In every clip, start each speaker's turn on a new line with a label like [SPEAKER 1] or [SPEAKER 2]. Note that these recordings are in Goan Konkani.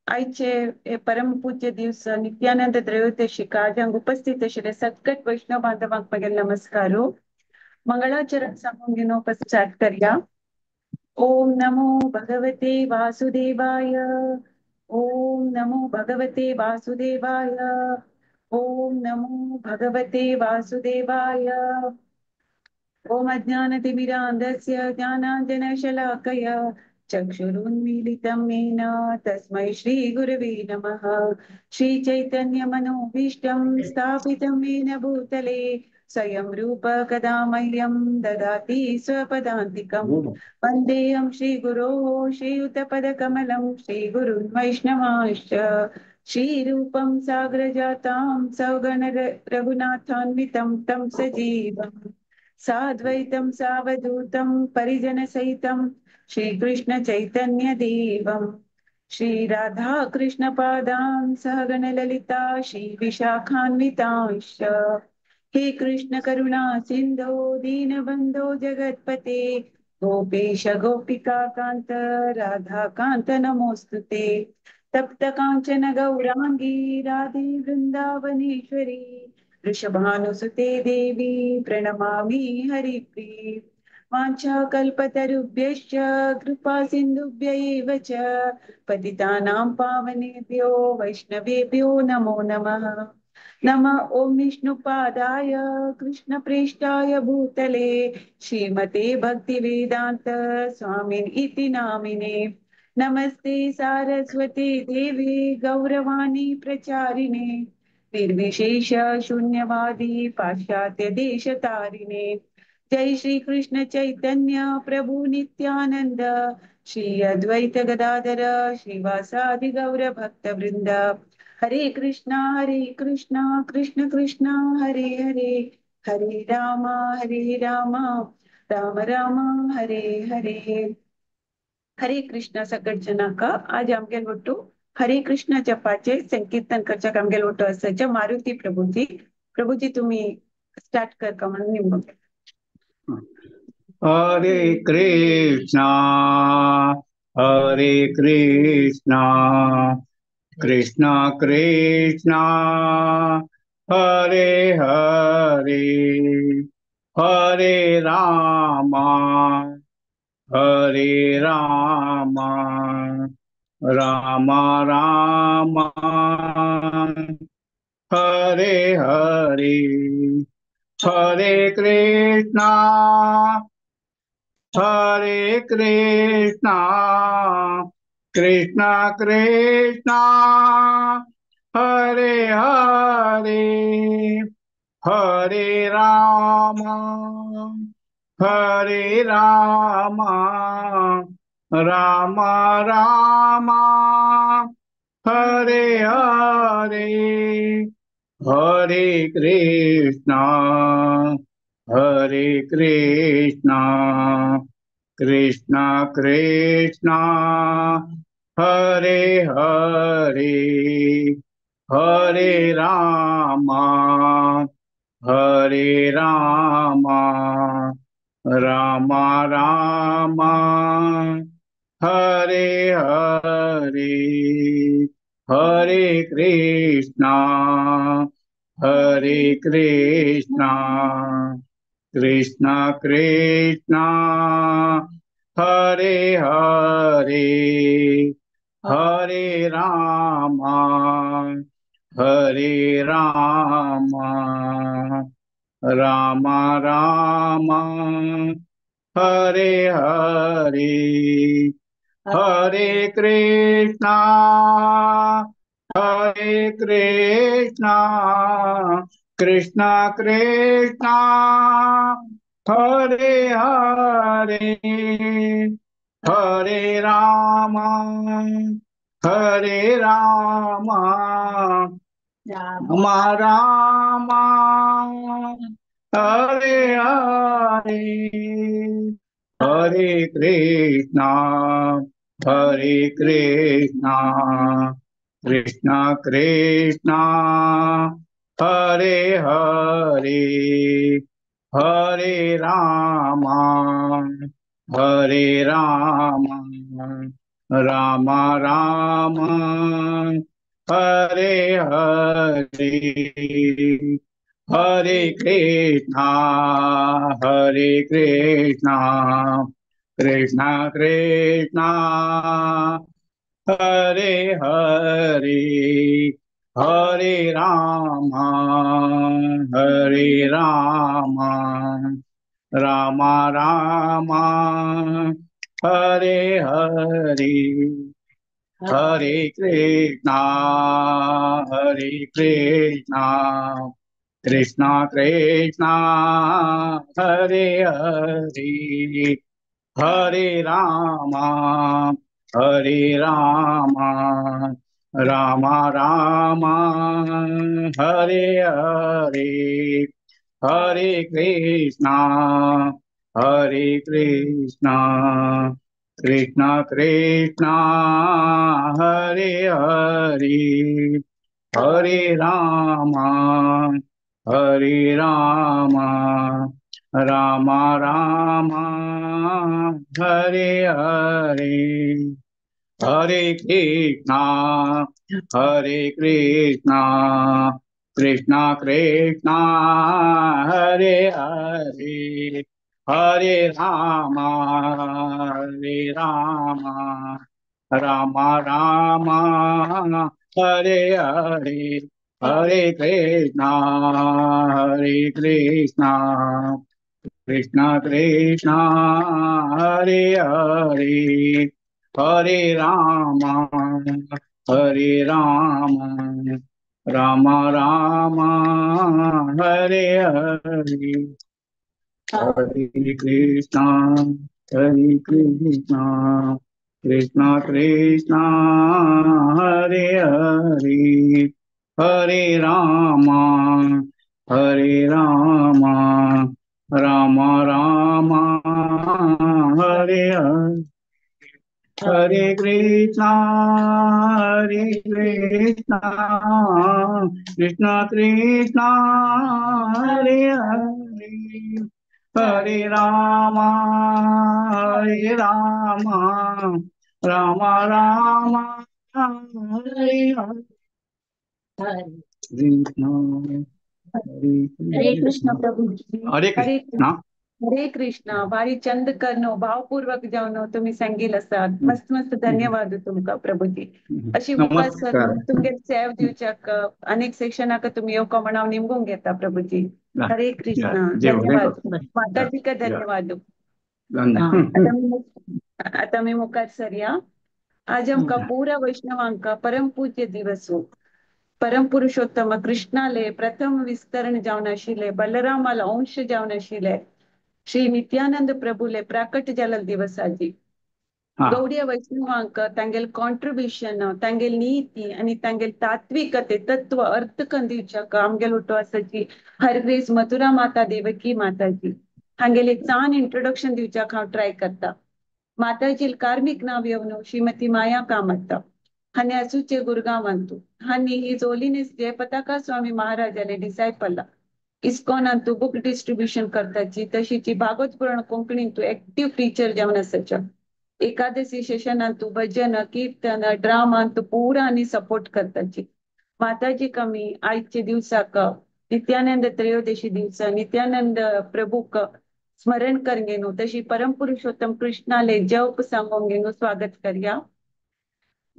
[SPEAKER 1] आयचे हे परमपूज्य दिवस नित्यानंद त्रयोदशी कार्यांक उपस्थित आशिल्ले सकट वैष्णव बांधवांक मागीर नमस्कारो। मंगळाचरण सांगून घेवन स्टार्ट करया। ओम नमो भगवते वासुदेवाय। ओम नमो भगवते वासुदेवाय। ओम नमो भगवते वासुदेवाय। ओम अज्ञानतिमिरान्धस्य ज्ञानाञ्जनशलाकया चक्षुरुन्मीलितं येन तस्मै श्रीगुरवे नमः। श्रीचैतन्यमनोभीष्टं स्थापितं येन भूतले स्वयं रूप कदा मह्यं ददाति स्वपदान्तिकं। वन्देऽहं श्रीगुरोः श्रीयुतपदकमलं श्रीगुरुन् वैष्णवांश्च। श्रीरूपं सागरजातां सौगण रघुनाथान्वितं तं सजीवं साद्वैतं सावधूतं परिजनसहितं श्रीकृष्ण चैतन्य देवं। श्री राधा कृष्ण पादां सहगण ललिता श्री विशाखान्वितांश्च। हे कृष्ण करुणा सिंधो दीनबंधो जगत्पते गोपेश गोपिका कांत राधा कांत नमोस्तुते। तप्त कांचन गौरांगी राधे वृंदावनेश्वरी वृषभानुसुते देवी प्रणमामि हरिप्रिये। वाञ्छाकल्पतरुभ्यश्च कृपा सिन्धुभ्य एव च पतितानां पावनेभ्यो वैष्णवेभ्यो नमो नमः। नम ॐ विष्णुपादाय कृष्णप्रेष्ठाय भूतले श्रीमते भक्तिवेदान्त स्वामिन् इति नामिने। नमस्ते सारस्वती देवी गौरवाणी प्रचारिणे निर्विशेष शून्यवादी पाश्चात्य देशतारिणे। जय श्री कृष्ण चैतन्य प्रभु नित्यानंद श्री अद्वैत गदाधर श्रीवासादि गौर भक्त वृंद। हरे कृष्णा कृष्ण कृष्ण हरे हरे, हरे राम राम राम हरे हरे। हरे कृष्णा सकट जनांक आज आमगेल ಒಟ್ಟು हरे कृष्ण जपाचे संकीर्तन करच्याक आमगेल ಒಟ್ಟು आसाचे मारुती प्रभुजी। प्रभुजी तुम्ही स्टार्ट कर का म्हणून निमगो।
[SPEAKER 2] हरे कृष्णा कृष्णा कृष्णा हरे हरे, हरे राम राम राम हरे हरे। हरे कृष्णा कृष्णा कृष्णा हरे हरे, हरे राम राम राम हरे हरे। हरे कृष्णा कृष्णा कृष्णा हरे हरे, हरे राम राम राम हरे हरे। हरे कृष्णा कृष्णा कृष्णा हरे हरे, हरे राम राम राम हरे हरे। हरे कृष्णा कृष्णा कृष्णा हरे हरे, हरे राम राम राम हरे हरे। हरे कृष्णा कृष्णा कृष्णा हरे हरे, हरे राम राम राम हरे हरे। हरे कृष्णा हरे कृष्णा कृष्णा कृष्णा हरे हरे। हरे राम हरे राम राम राम हरे हरे। हरे कृष्णा कृष्णा कृष्णा हरे हरे। हरे राम राम राम हरे हरे। हरे कृष्णा कृष्णा कृष्णा हरे हरे। हरे राम राम राम हरे हरे। हरे कृष्णा कृष्णा कृष्णा हरे हरे। हरे राम राम राम हरे हरे। हरे कृष्णा कृष्णा कृष्णा हरे हरे। हरे राम राम राम हरे हरे। हरे कृष्णा कृष्णा कृष्णा हरे हरे। हरे राम राम राम हरे हरे। हरे कृष्णा कृष्णा कृष्णा हरे हरे। हरे राम राम राम हरे हरे।
[SPEAKER 1] हरे कृष्ण प्रभु जी।
[SPEAKER 2] हरे कृष्णा
[SPEAKER 1] हरे कृष्णा। भारी चंद करनो भावपूर्वक जावनो तुम्ही सांगील आसात। मस्त मस्त धन्यवाद तुमका प्रभुजी। अशी मुखार सर तुमगे सेव दिवच्याक अनेक सेक्शनाक तुम्ही येवका म्हण हांव निमगूंक घेता प्रभुजी। हरे कृष्णा, धन्यवाद माताजी का धन्यवाद। आता मी मुखार सरया। आज आमकां पुरा वैष्णवांका परम पूज्य दिवस हो। परम पुरुषोत्तम कृष्णाले प्रथम विस्तरण जावन आशिल्ले, बलरामाला अंश जावन आशिल्ले, श्री नित्यानंद प्रभुले प्राकट जाल्लो दिवस आजी। गौडिया वैष्णवांक तांगेल कॉन्ट्रिब्युशन, तांगेल नीती आनी तांगेल तात्विकते तत्व अर्थ करून दिवच्याक आमगेल उठो आसाची हरग्रेस मथुरा माता देवकी माताजी हांगेले छान इंट्रोडक्शन दिवच्याक हांव ट्राय करता। माताजी कार्मिक नाव येवन श्रीमती माया कामत हांणी असूचे गुरगांवांतू हांणी his holiness Jayapataka स्वामी महाराजाले डिसायपल इस्कॉनांतू बुक डिस्ट्रीब्युशन करताची तशीची भागवत पुराण कोंकणींतू एक्टिव्ह टीचर जावन आसाच्या। एकादशी सेशनांतू भजन कीर्तन ड्रामांतू पुरा आनी सपोर्ट करताची। माताजी कमी आयचे दिवसाक नित्यानंद त्रयोदशी दिवसा नित्यानंद प्रभूक स्मरण करगेनो तशी परमपुरुषोत्तम कृष्णाले जप सांगोंगेनो स्वागत करया।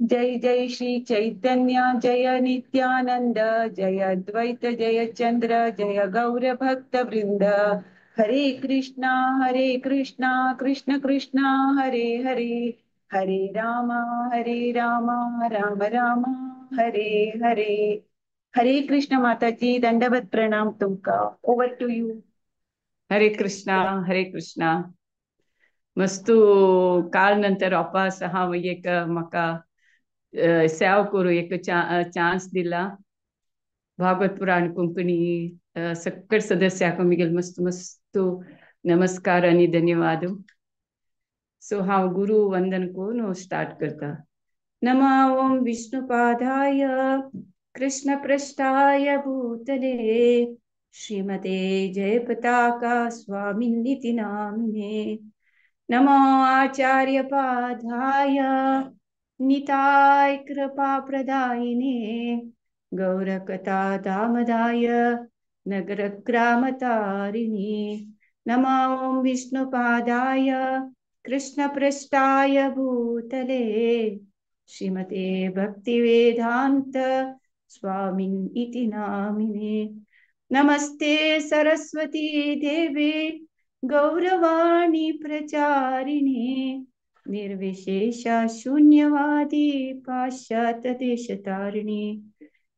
[SPEAKER 1] जय जय श्री चैतन्य जय नित्यानंद जय अद्वैत जय चंद्र जय गौर भक्त वृंद। हरे कृष्णा कृष्ण कृष्ण हरे हरे। हरे राम राम राम हरे हरे। हरे कृष्ण माताजी, दंडवत प्रणाम तुमका। Over to you.
[SPEAKER 3] Hare Krishna Hare Krishna. मस्तू काल नंतर वापस हांव एक म्हाका सेव करूं एक चान्स दिला। भागवत पुराण कोंकणी सकट सदस्याक मिगेल मस्त मस्त नमस्कार आनी धन्यवाद। सो हांव गुरु वंदन करून स्टार्ट करता। नमः ओम विष्णुपादाय कृष्ण पृष्ठाय भूतले श्रीमते जयपताका स्वामिनिति नामिने। नमो आचार्य पादाय निताय कृपा प्रदायिने गौरकथा दामदाय नगरग्रामतारिणे। नमो ॐ विष्णुपादाय कृष्णपृष्ठाय भूतले श्रीमते भक्तिवेदान्त स्वामिन् इति नामिने। नमस्ते सरस्वती देवे गौरवाणी प्रचारिणे निर्विशेष शून्यवादी पाश्चात्य देशतारिणे।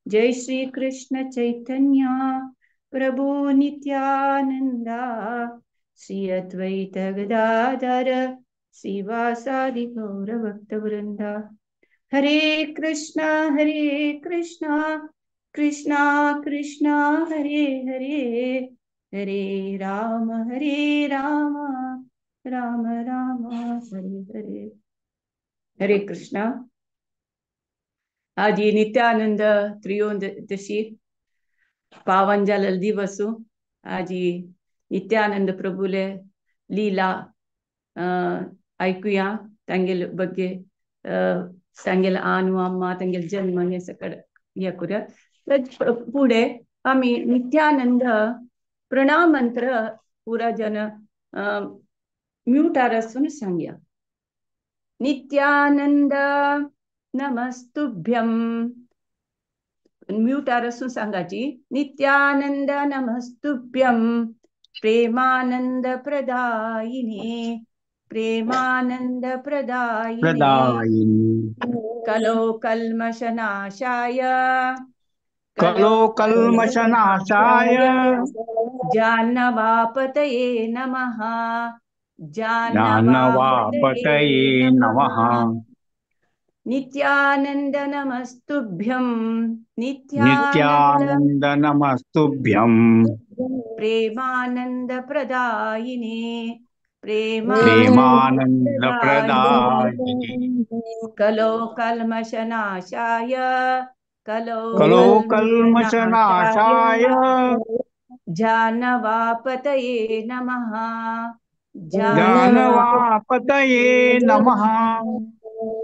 [SPEAKER 3] जय श्री कृष्ण चैतन्य प्रभु नित्यानंदा श्री अद्वैत गदाधर श्रीवासादि गौरभक्तवृंद। हरे कृष्णा कृष्णा कृष्णा हरे हरे, हरे राम राम राम हरे हरे। हरे कृष्णा। आज नित्यानंद त्रयोदशी पावन जालेलो दिवस। आज नित्यानंद प्रभुले लीला ऐकूया, तांगेले ಬಗ್ಗೆ तांगेले आनु अम्मा तांगेले जन्म हे सगळं हे करूया। पुढे आम्ही नित्यानंद प्रणाम मंत्र पुरा जन म्यूटार आसून सांगया। नित्यानंद नमस्तुभ्यं, म्यूटार आसून सांगाची। नित्यानंद नमस्तुभ्यं प्रेमानंद प्रदायिने, प्रेमानंद प्रदायिने कलो कल्मषनाशाय,
[SPEAKER 2] कलो कल्मषनाशाय
[SPEAKER 3] जाह्नवापतये नमः,
[SPEAKER 2] जाह्नवापतये नमः।
[SPEAKER 3] नित्यानंद नमस्तुभ्यं,
[SPEAKER 2] नित्यानंद नमस्तुभ्यं
[SPEAKER 3] प्रेमानंद प्रदायिने,
[SPEAKER 2] प्रेमानंद प्रदायिने
[SPEAKER 3] कलो कल्मषनाशाय, कलो
[SPEAKER 2] कलो कल्मषनाशाय
[SPEAKER 3] जाह्नवापतये नमः,
[SPEAKER 2] जाह्नवापतये नमः।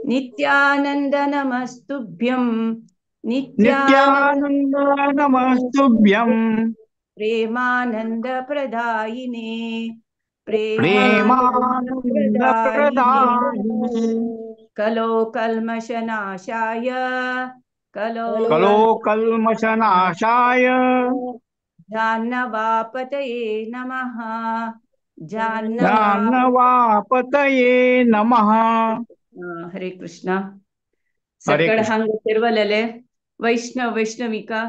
[SPEAKER 3] नित्यानंद नमस्तुभ्यं,
[SPEAKER 2] नित्यानंद नमस्तुभ्यं
[SPEAKER 3] प्रेमानंद प्रदायिने,
[SPEAKER 2] प्रेमानंद प्रदायिने
[SPEAKER 3] कलो कल्मषनाशाय, कलो
[SPEAKER 2] कलो कल्मषनाशाय
[SPEAKER 3] जाह्नवापतये नमः,
[SPEAKER 2] जाह्नवापतये नमः।
[SPEAKER 3] हरे कृष्णा। सकळ हांगा फिरवलेले वैष्णव वैष्णविका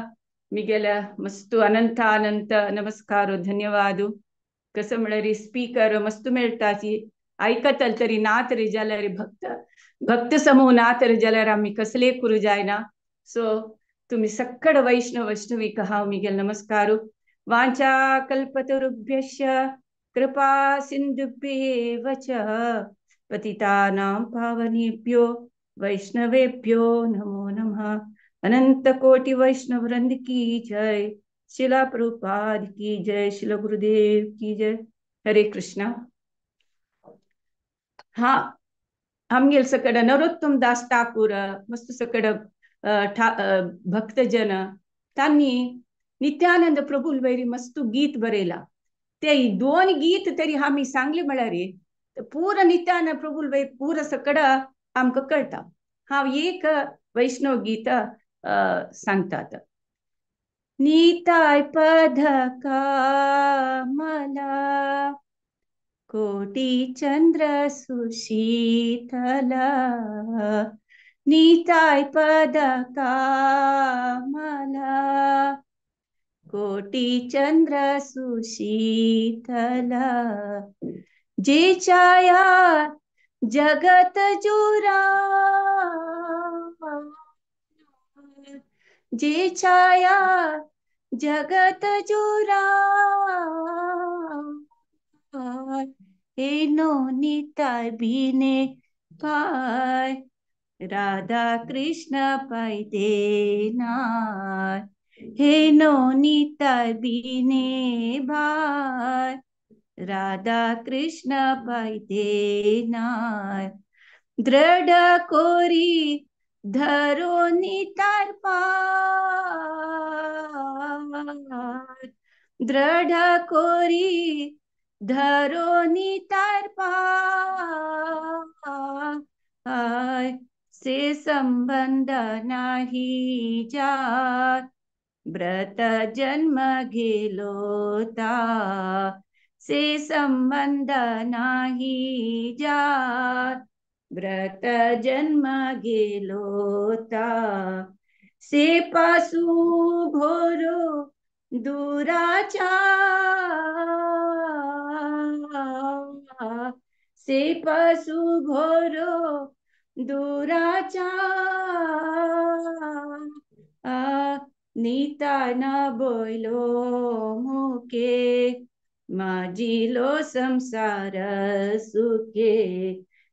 [SPEAKER 3] मिगेल्या मस्तू अनंत अनंत नमस्कार धन्यवाद। कसं म्हळ्यार स्पीकर मस्त मेळटाची आयकतल तरी ना तरी जाल्यार भक्त भक्त समूह ना तरी जाल्यार आमी कसले करूं जायना। सो तुमी सक्कड वैष्णव वैष्णविका हांव मिगेल नमस्कार। वांचा कल्पतरुभ्यश्च कृपा सिन्धुभ्येव च पतितानां पावनेभ्यो वैष्णवेभ्यो नमो नमः। अनंत कोटि वैष्णव वृंद की जय, शिला प्रभुपाद की जय, शिला गुरुदेव की जय। हरे कृष्णा। हा आमगेल सकड नरोत्तम दास ठाकूर मस्त सकड भक्तजन तांनी नित्यानंद प्रभुल वैरी मस्त गीत बरयला। ते दोन गीत तरी आमी सांगले म्हळ्यार पूरा नित्यानंद प्रभुल वैर पूरा सकड आमकां कळटा। हांव एक वैष्णव गीत सांगतात। निताय पद कमला कोटी चंद्र सुशीतला, निताय पद कमला कोटी चंद्र सुशीतला, जे छाया जगत जुरा, जे छाया जगत जुरा, एनो निताय बिने पाय राधा कृष्ण पाय देनाय, हेनो निताय बिने भाय राधा कृष्ण पाय देनाय। दृढ कोरी धरोनी तार पाय, दृढ कोरी धरोनी तार पाय, से संबंध नाही जात, व्रत जन्म घेलोता, से संबंध नाही जात, व्रत जन्म घेलोता, से पासू भोरो दुराचार, से पासू घोरो दुराचार, नीता न बोलो मुके, माजिलो संसार सुखे,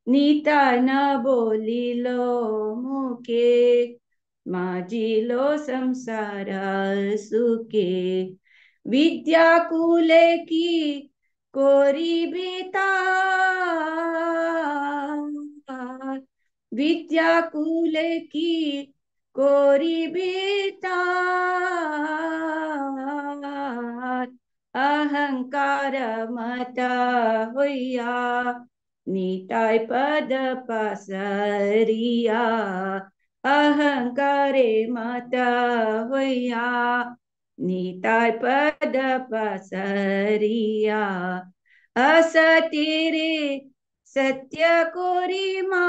[SPEAKER 3] नीता न बोलिलो मुके, माजिलो संसार सुखे, विद्या कुले की कोरी बेता, विद्या कुले की कोरी बेता, अहंकार मत होया, निताय पद पासरिया, अहंकारे मत होया, निताय पद पासरिया, असतेरे सत्य कोरी मानी,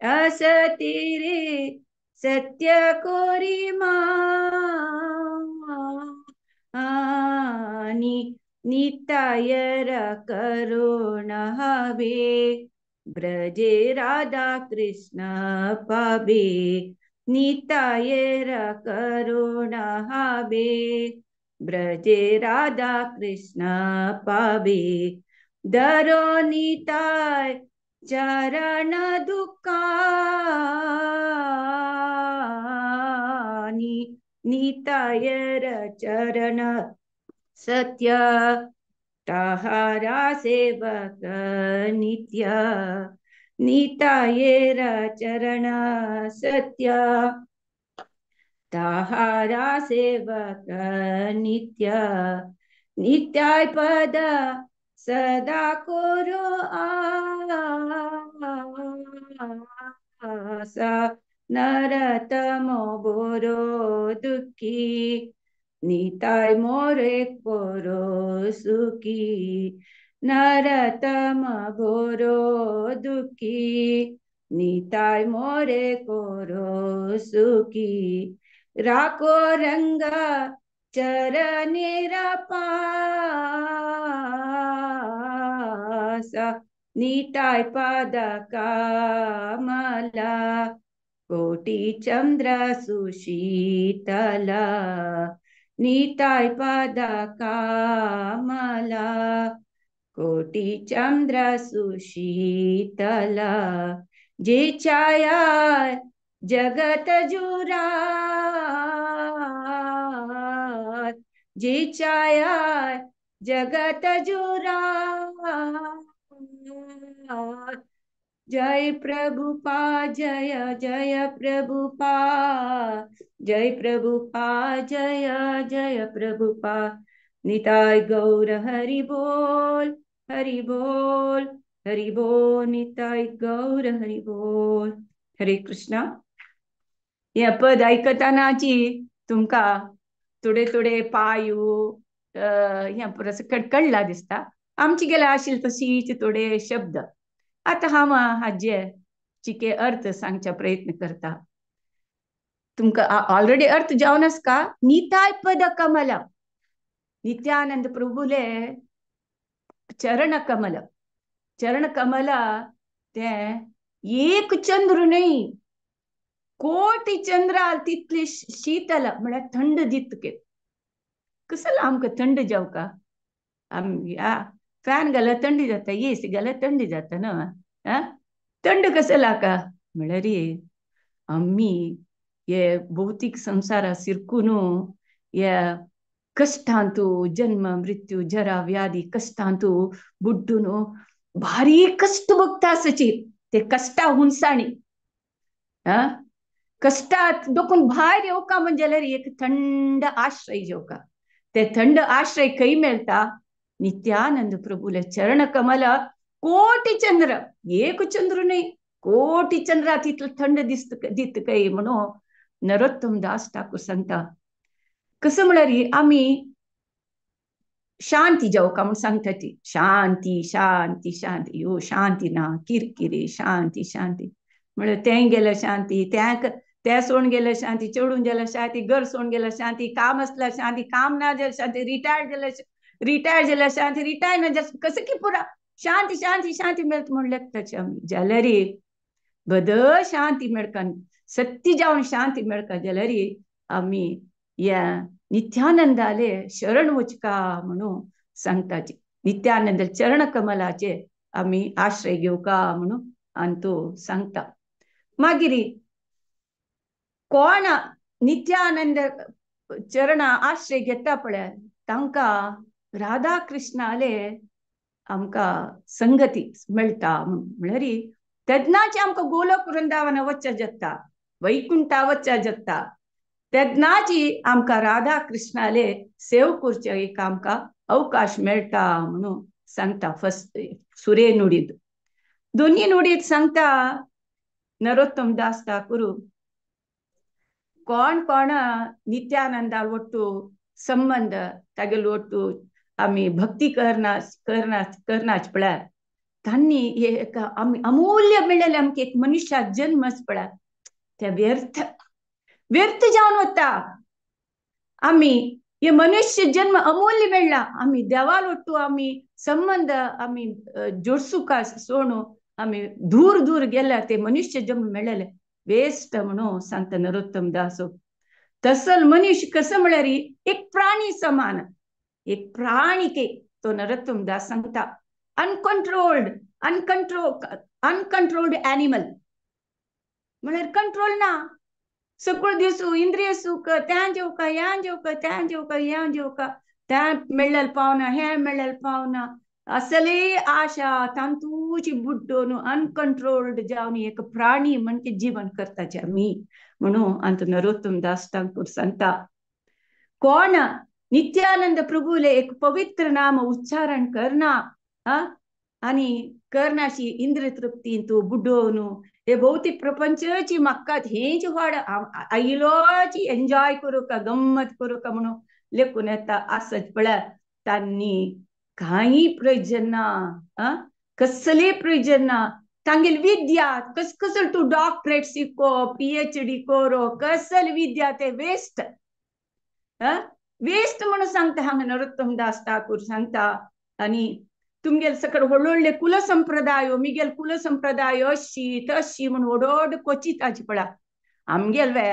[SPEAKER 3] असतेरे सत्य कोरी मानी, नितायर करुण हवे, ब्रजे राधा कृष्ण पावे, नितायर करुण हवे, ब्रजे राधा कृष्ण पावे, दरो निताय चरण दुकानी, नितायर चरण सत्य, ताहारा सेवक नित्य, नितायर चरण सत्य, ताहारा सेवक नित्य, नित्याय पद सदा करो आसा, नरतमो बोरो दुखी, निताय मोरे कोरो सुखी, नरतम बोरो दुखी, निताय मोरे कोरो सुखी, राको रंग चरनेर पास, निताय पद कमला, कोटि चंद्र सुशीतल, निताय पद कमला, कोटि चंद्र सुशीतल, जे छाया जगत जुरा, जे छाया जगत जुरा, जय प्रभुपा जय जय प्रभुपा, जय प्रभुपा जय जय प्रभुपा, निताय गौर हरि बोल हरि बोल हरि बोल, निताय गौर हरि बोल। हरे कृष्णा। हे पद आयकतानाची तुमकां थोडे थोडे पायू हें पुरो कडकडला दिसता, आमची गेल्या आशिल्ली तशीच थोडे शब्द। आतां हांव हाजे चिके अर्थ सांगच्या प्रयत्न करता। तुमकां ऑलरेडी अर्थ जावन आसका। निताय पद कमल, नित्यानंद प्रभुले चरण कमल, चरण कमल तें एक चंद्र न्हय कोटी चंद्र तितले शीतल म्हळ्यार थंड दितके। कसलो आमकां थंड जावका, आम फॅन घाल्यार थंडी जाता, एसी घाल्यार थंडी जाता न्हू, आं थंड कसो लाका म्हळ्यार आमी हे भौतीक संवसारा शिरकून ह्या कष्टांतु जन्म मृत्यू जरा व्याधी कष्टांतु बुड्डून भारी कष्ट बघता आसची ते कष्टा हुनसाणी कष्टात दोकून भायर येवका म्हणजे जाल्यार एक थंड आश्रय जेवका ते थंड आश्रय खंय मेळटा नित्यानंद प्रभुले चरण कमल कोटी चंद्र एक चंद्र न्हय कोटी चंद्रा तितलो थंड दिसत दित काय म्हणून नरोत्तम दास ठाकूर सांगता. कसं म्हळ्यार आमी शांती जेवका म्हूण सांगता ती शांती शांती शांती यो शांती ना किरकिरी शांती शांती म्हळ्यार तें गेलें शांती त्या सोडून गेलें शांती चेडून गेलें शांती घर सोडून गेलें शांती काम आसल्यार शांती काम ना जाल्यार शांती रिटायर्ड जाल्यार शांती रिटायर ना जाल्यार कसं की पुरा शांती शांती शांती मेळत म्हूण लेखताची आमी जाल्यार बद शांती मेळका सत्य जावन शांती मेळका जाल्यार आमी ह्या नित्यानंदाले शरण वचका म्हणून सांगताची नित्यानंद चरण कमलाचे आमी आश्रय घेवका म्हणून आनी तो सांगता. मागीर कोण नित्यानंद चरण आश्रय घेता पळय तांकां राधा कृष्णाले आमकां संगती मेळटा म्हळ्यार तेन्नाच आमकां गोलोक वृंदावन वच्चा जाता वैकुंठा वच्चा जाता तेन्नाची आमकां राधा कृष्णाले सेव करचे एक आमकां अवकाश मेळटा म्हणून सांगता. फस्ट सुरे नुडीत दोन्ही नुडीत सांगता नरोत्तम दास ठाकूर कोण कोण नित्यानंदा ಒಟ್ಟು संबंध तागेलो ಒಟ್ಟು आमी भक्ती करना करना करनाच पळय तांणी एक आमी अमूल्य मेळ्ळेलें आमकां एक मनुष्या जन्मच पळय ते व्यर्थ व्यर्थ जावन वता. आमी हे मनुष्य जन्म अमूल्य मेळ्ळा आमी देवाल ಒಟ್ಟು आमी संबंध आमी जोडसुका सोडून आमी दूर दूर गेल्या ते मनुष्य जन्म मेळ्ळेले वेस्ट म्हणून सांगता नरोत्तम दास. तसल मनुष्य कसं म्हळ्यार एक प्राणी समान एक प्राणी के तो नरोत्तम दास सांगता अनकंट्रोल्ड अनकंट्रोल्ड एनिमल म्हळ्यार कंट्रोल ना सगळो दिसू इंद्रिय सुख त्यां जेवका ह्यां जेवका त्यां जेवका ह्यां जेवका त्या मेळ्ळेल पावना हें मेळ्ळेल पावना असली आशा तांतूची बुड्डोन अनकंट्रोल्ड जावन एक प्राणी म्हणजे जीवन करताचे आमी म्हणून अंत नरोत्तम दास ठाकूर सांगता. कोण नित्यानंद प्रभुले एक पवित्र नाम उच्चारण करना आणि करनाशी इंद्र तृप्ती तू बुडोवन हे भौतिक प्रपंचची म्हाका हेंच व्हड आयलोची एन्जॉय करूका गम्मत करूका म्हणून लेखून येता आसत पळय तांणी कांय प्रयोजन ना कसले प्रयोजन ना तांगेली विद्या कस कसल तूं डॉक्टरेट शिको PhD करो कसल विद्या ते वेस्ट वेस्ट म्हणून सांगता हांगा नरोत्तम दास ठाकूर सांगता. आनी तुमगेले सकड व्हड व्हडले कुलसंप्रदाय मिगेल कुलसंप्रदाय अशी तशी म्हूण व्हड व्हड कोचिताची पळय आमगेल वे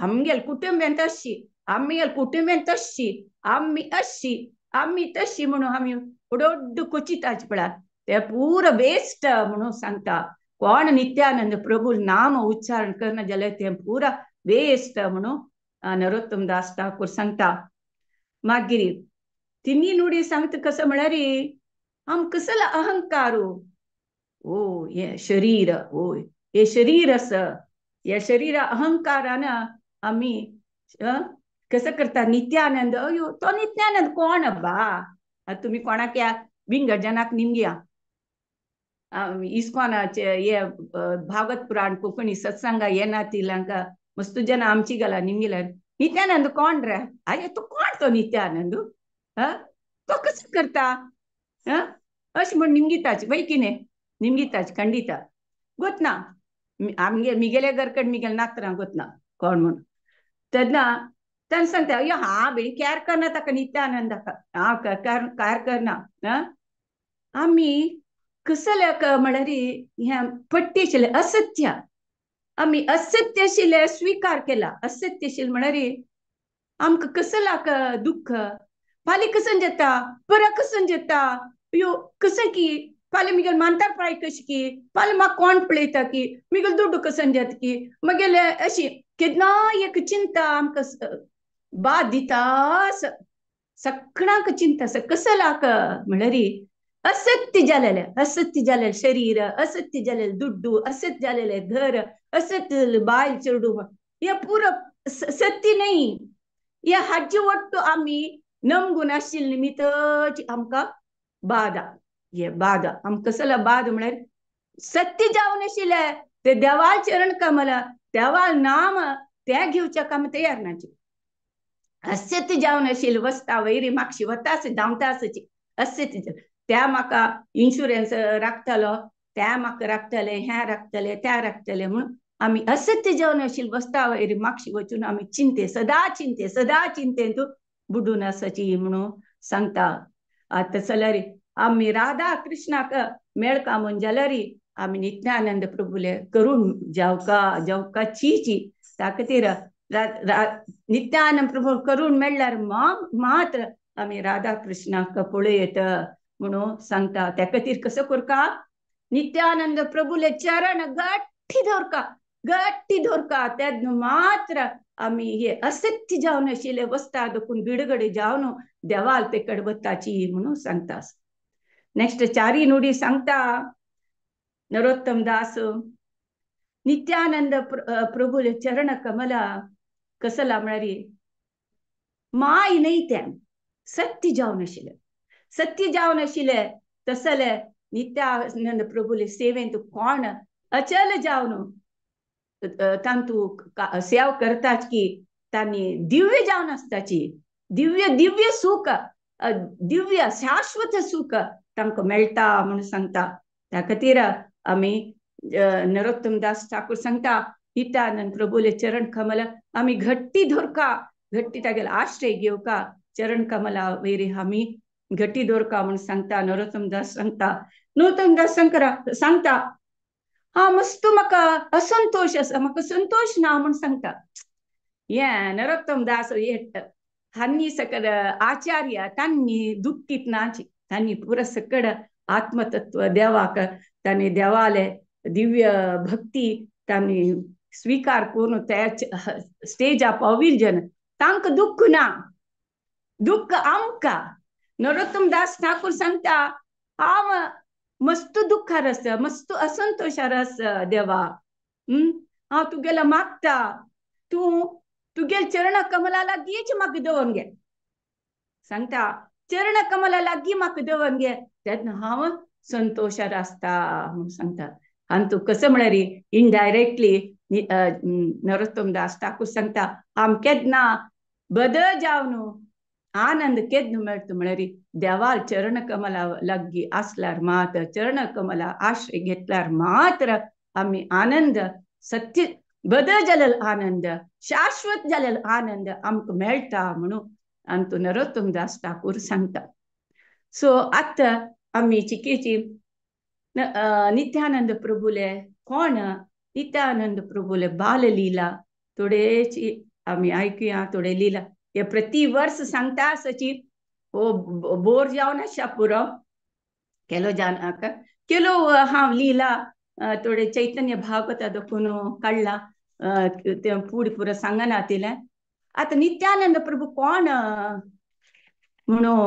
[SPEAKER 3] आमगेल कुटुंबेन तशी आमगेल कुटुंबेन तशी आमी अशी आमी तशी म्हणून आमी व्हड व्हड कोचिताची पळय ते पुरो वेस्ट म्हणून सांगता. कोण नित्यानंद प्रभू नाम उच्चारण करना जाल्यार ते पुरा वेस्ट म्हणून नरोत्तम दास ठाकूर सांगता. मागीर तिन्ही नुडी सांगता कसं म्हळ्यार आम कसलो अहंकारू ओ हे शरीर ओ हे शरीर आसा ह्या शरीर अहंकारान आमी कसं करता नित्यानंद अयो तो नित्यानंद कोण बा तुमी कोणाक ह्या विंगड जनाक निमग्या इस्कॉनाचे हे भागवत पुराण कोंकणी सत्संगा येना तिलांका मस्त जन आमची गला निमगिला नित्यानंद कोण रे अरे तो कोण तो नित्यानंद तो कसं करता अशें म्हण निमगिताच वय कितें निमगिताच खंडित गोतना आमगे मिगेले घरकड मिगेले नातरां गोतना कोण म्हूण तेन्ना तेन्ना सांगता अयो हा बेणी कॅर करना ताका नित्यानंदाक हांव कार करना. आमी कसले म्हळ्यार हें पट्टी आशिल्लें असत्य आमी असत्य आशिल्लें स्विकार केला असत्य आशिल्लें म्हळ्यार आमकां कसलाक दुख्ख फाल्यां कसन जाता परां कसन जाता अयो कसं की फाल्यां मिगेल मानता प्राय कशी की फाल्यां म्हाका कोण पळयता की मिगेल दुड्डू कसन जाता की मगेले अशी केन्ना एक चिंता आमकां बाद दिता. सगळ्यांक चिंता आसा कसलाक म्हणल्यार असत्य जालेले, असत्य जालेले शरीर, असत्य जालेले दुड्डू, असत्य जालेले घर, असत्य बायल चेडू, हे पुरो सत्य न्ही. हे हाजे वट्टू आमी नमगून आशिल्ले निमित्तच आमकां बादा, हे बादा आमकां कसला बाद म्हळ्यार सत्य जावन आशिल्ले ते देवाल चरण कमल देवाल नाम त्या घेवच्याक आमी तयार नाची. असत्य जावन आशिल्ले वस्ता वैरी मागशी वता धांवता आसची असत्य त्या म्हाका इन्शुरन्स राखतलो, त्या म्हाका राखतले, ह्या राखतले, त्या राखतले म्हणून आमी असत्य जावन आशिल्ले वस्ता वैरी मागशी वचून आमी चिंते सदा चिंते सदा चिंतेंत बुडून आसाची म्हणून सांगता. आतां जाल्यार आमी राधा कृष्णाक मेळका म्हूण जाल्यार आमी नित्यानंद प्रभुले करून जावका जावका चीची. त्या खातीर नित्यानंद प्रभू करून मेळ्ळ्यार मात्र आमी राधा कृष्णाक पळयत म्हणून सांगता. त्या खातीर कसो करका नित्यानंद प्रभुले चरण गट्टी धरका, गट्टी धरका, तेन्ना मात्र आमी हे असत्य जावन आशिल्ले वस्ता दखून बिडगडे जावन देवाल ते कडवताची म्हणून सांगता. नेक्स्ट चारी नुडी सांगता नरोत्तम दास नित्यानंद प्रभुले चरण कमला कसला म्हळ्यार माय न्ही तें सत्य जावन आशिल्ले, सत्य जावन आशिल्ले तसले नित्यानंद प्रभुले सेवेंत कोण अचल जावन तांतू सेव करताच की तांणी दिव्य जावन आसताची, दिव्य दिव्य सुख दिव्य शाश्वत सुख तांकां मेळटा म्हणून सांगता. त्या खातीर आमी नरोत्तम दास ठाकूर सांगता नित्यानंद प्रभुले चरण कमल आमी घट्टी धरका, घट्टी तागेले आश्रय घेवका, चरण कमला वैरी आमी घट्टी दवरका म्हूण सांगता नरोत्तम दास सांगता. नरोत्तम दास सांगता हा मस्त म्हाका असंतोश आसा, म्हाका संतोश ना म्हूण सांगता. हे नरोत्तम दास हांणी सकड आचार्य तांणी दुःखीत नाची, तांणी पुरो सकड आत्मतत्व देवाक तांणी देवाले दिव्य भक्ती तांणी स्वीकार करून त्या स्टेजा पाविल जन तांकां दुःख ना, दुःख आमकां. नरोत्तम दास ठाकूर सांगता हांव मस्त दुःखार आसा, मस्त असंतोशार आसा देवा, हांव तुगेलो मागता, तूं तुगेल चरण कमला लागींच म्हाका दवरून घे सांगता, चरण कमला लागीं म्हाका दवरून घे तेन्ना हांव संतोशार आसता म्हूण सांगता. आनी तूं कसो म्हळ्यार इनडायरेक्टली नरोत्तम दास ठाकूर सांगता आम केन्ना बदल जावन आनंद केन्ना मेळटा म्हळ्यार देवाल चरण कमला लागीं आसल्यार मात्र, चरण कमला आश्रय घेतल्यार मात्र आमी आनंद सत्य बदल जालेलो आनंद शाश्वत जालेलो आनंद आमकां मेळटा म्हणून आनी तूं नरोत्तम दास ठाकूर सांगता. सो आतां आमी चिकेची नित्यानंद प्रभुले कोण नित्यानंद प्रभुले बाललीला थोडेची आमी आयकुया, थोडे लीला हे प्रति वर्स सांगता आसाची. हो बोर जावन आसा पुरो केलो जावन केलो हांव लीला थोडे चैतन्य भागवता दखून काडला तें फुडें पुरो सांगना तिलें. आतां नित्यानंद प्रभू कोण म्हणून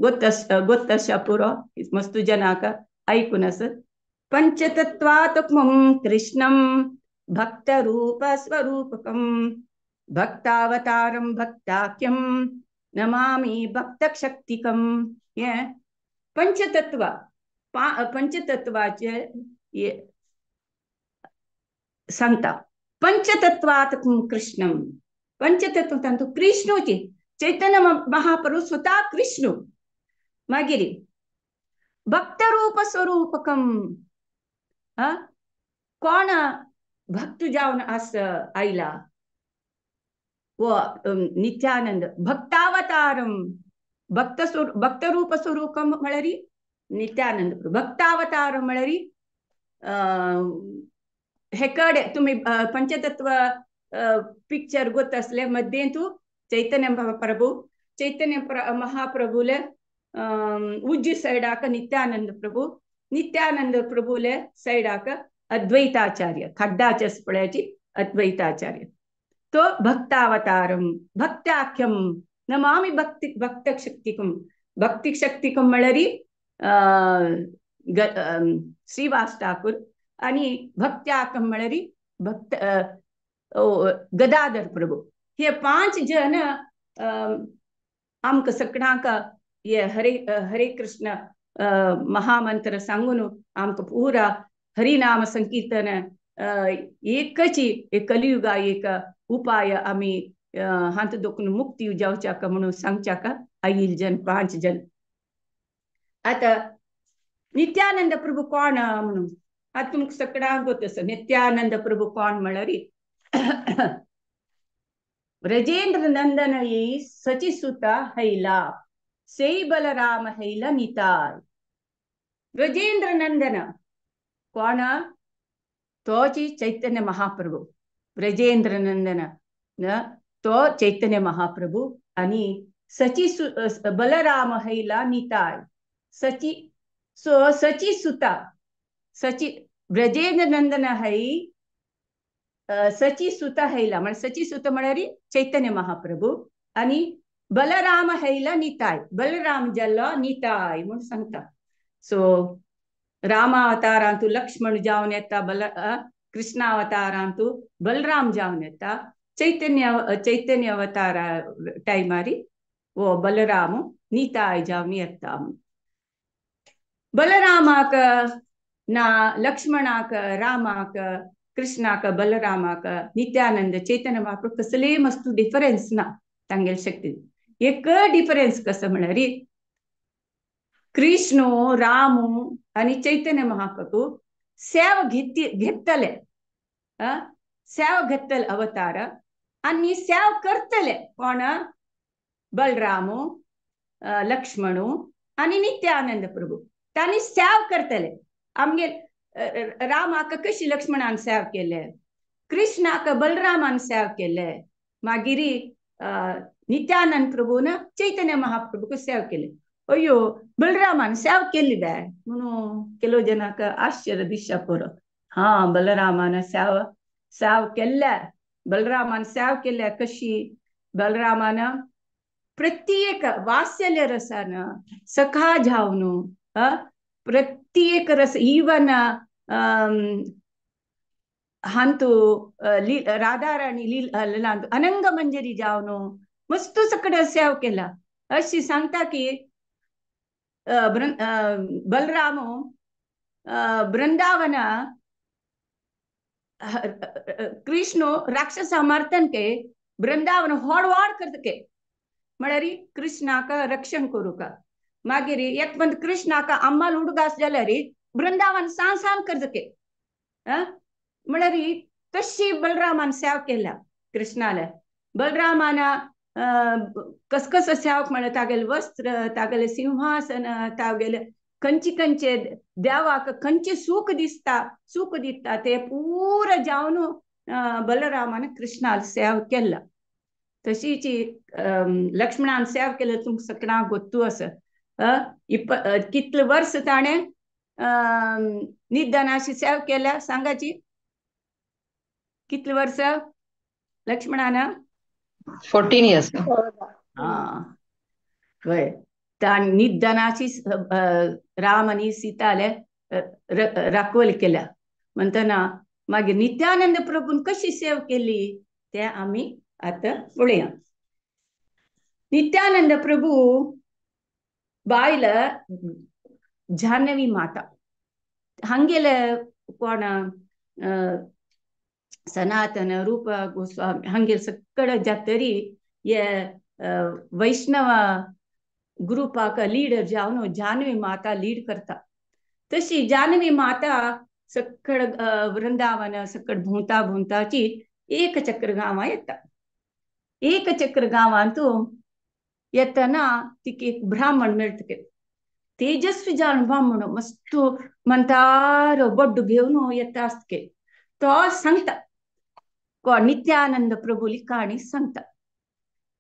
[SPEAKER 3] गोत आसा पुरो मस्तू जनाक आयकून आसत. पंचतत्वात्मकं कृष्णं भक्तरूपस्वरूपकं भक्तावतारं भक्ताख्यं नमामि भक्तशक्तिकं. हे पंचतत्व पंचतत्वाचे सांगता. पंचतत्वात्मकं कृष्णं, पंचतत्व तांतू कृष्णूची चैतन्य महाप्रभू स्वतः कृष्ण. मागीर भक्तरूप स्वरूपकं, कोण भक्त जावन आस आयला वो नित्यानंद भक्तावतारम भक्त भक्तरूप स्वरूपम म्हळ्यार नित्यानंद भक्तावतार म्हळ्यार हे कडे तुम्ही पंचतत्व पिक्चर गोत असले मध्ये तू चैतन्य प्रभू चैतन्य महाप्रभुले उज्जी सायडाक नित्यानंद प्रभू नित्यानंद प्रभुले सायडाक अद्वैताचार्य खड्डाचे पळयाची अद्वैताचार्य तो भक्तावतारम भक्ताख्यम नमामि भक्ति भक्त शक्तिकम भक्ति शक्तिकम म्हळ्यार श्रीवास ठाकूर आणि भक्त्याकम म्हळ्यार भक्त गदाधर प्रभू. हे 5 जण आमकां सगळ्यांक हे हरे हरे कृष्ण महामंत्र सांगून आमकां पुरा हरिनाम संकीर्तन एकच कलियुगा एक उपाय आमी हांत दोखून मुक्ती जावच्याक म्हणून सांगच्याक आयिल जन 5 जण. आतां नित्यानंद प्रभू कोण म्हणून आतां तुमकां सगळ्यांक गोत आसा नित्यानंद प्रभू कोण म्हळ्यार ब्रजेंद्र नंदन येई सचिसुता हैला सेई बलराम हैला निताय. ब्रजेंद्र नंदन कोण तोची चैतन्य महाप्रभू. ब्रजेंद्र नंदन तो चैतन्य महाप्रभू आणि सची बलराम हैला निताय सची सो सची सुता सची ब्रजेंद्र नंदन है सची सुता हैला म्हणजे सची सुता म्हळ्यार चैतन्य महाप्रभू आणि बलराम हैला निताय बलराम जाल्लो निताय म्हणून सांगता. सो रामावतारांतू लक्ष्मण जावन येता बल कृष्णावतारांतू बलराम जावन येता चैतन्य चैतन्य अवतारा टायमारी वो बलराम निताय जावन येता. बलरामाक ना लक्ष्मणाक रामाक कृष्णाक बलरामाक नित्यानंद चैतन्य महाप्रभू कसले मस्तू डिफरन्स ना तांगेले शक्ती. एक डिफरन्स कसो म्हळ्यार कृष्ण रामू आणि चैतन्य महाप्रभू सेव घेतले सेव घेतले अवतार आणि सेव करतले कोण बलरामू लक्ष्मणू आणि नित्यानंद प्रभू तांणी सेव करतले. आमगे रामाक कशी लक्ष्मणान सेव केले कृष्णाक बलरामान सेव केले मागीर नित्यानंद प्रभून चैतन्य महाप्रभूक सेव केले. अय्यो बलरामान सेव केली बे म्हणून ಕೆಲವು ಜನಕ್ಕೆ आश्चर्य दिसता पुरो. हा बलरामान सेव सेव केल्ल्या बलरामान सेव केल्या कशी बलरामान प्रत्येक वात्सल्य रसान सखा जावन प्रत्येक रस इवन हांतू राधाराणी लीला अनंग मंजरी जावन मस्त सगळं सेव केला. अशी सांगता की बलराम वृंदावन कृष्ण राक्षस मारतन के वृंदावन होडवाड करतके म्हळ्यार कृष्णाक रक्षण करूका. मागीर एक पंत कृष्णाक अम्माल उडगास जाल्यार वृंदावन सान सान करतके म्हळ्यार तशी बलरामान सेव केला कृष्णाले. बलरामान कसकस सेवक म्हळ्यार तागेले वस्त्र तागेले सिंहासन तागेले खंयचे खंयचे देवाक खंयचे सुख दिसता सुख दिता ते पुरा जावन बलरामान कृष्णाल सेव केला. तशीच लक्ष्मणान सेव केलं तुमकां सगळ्यांक गोत्तू आसा. कितले वर्स ताणें निदानाशी सेव केल्या सांगाची कितले वर्स लक्ष्मणान
[SPEAKER 4] 14 years.
[SPEAKER 3] हा वय निदानाची राम आणि सीताले राखवल केल्या म्हणतना मागीर नित्यानंद प्रभून कशी सेव केली ते आमी आतां पळोवया. नित्यानंद प्रभू बायल जाह्नवी माता हांगेले कोण सनातन रूप गोस्वामी हांगेले सगळे जातरी हे वैष्णव ग्रुपाक लीडर जावन जाह्नवी माता लीड करता. तशी जाह्नवी माता सगळ वृंदावन सगळ भोंवता भोंवताची एकचक्र गांवां येता. एकचक्र गांवांतू येतना तिका एक ब्राह्मण मेळटा तेजस्वी जावन ब्राह्मण मस्त म्हणटारो बड्डू घेवन येता आसता. तो सांगता कोण नित्यानंद प्रभूली काणी सांगता.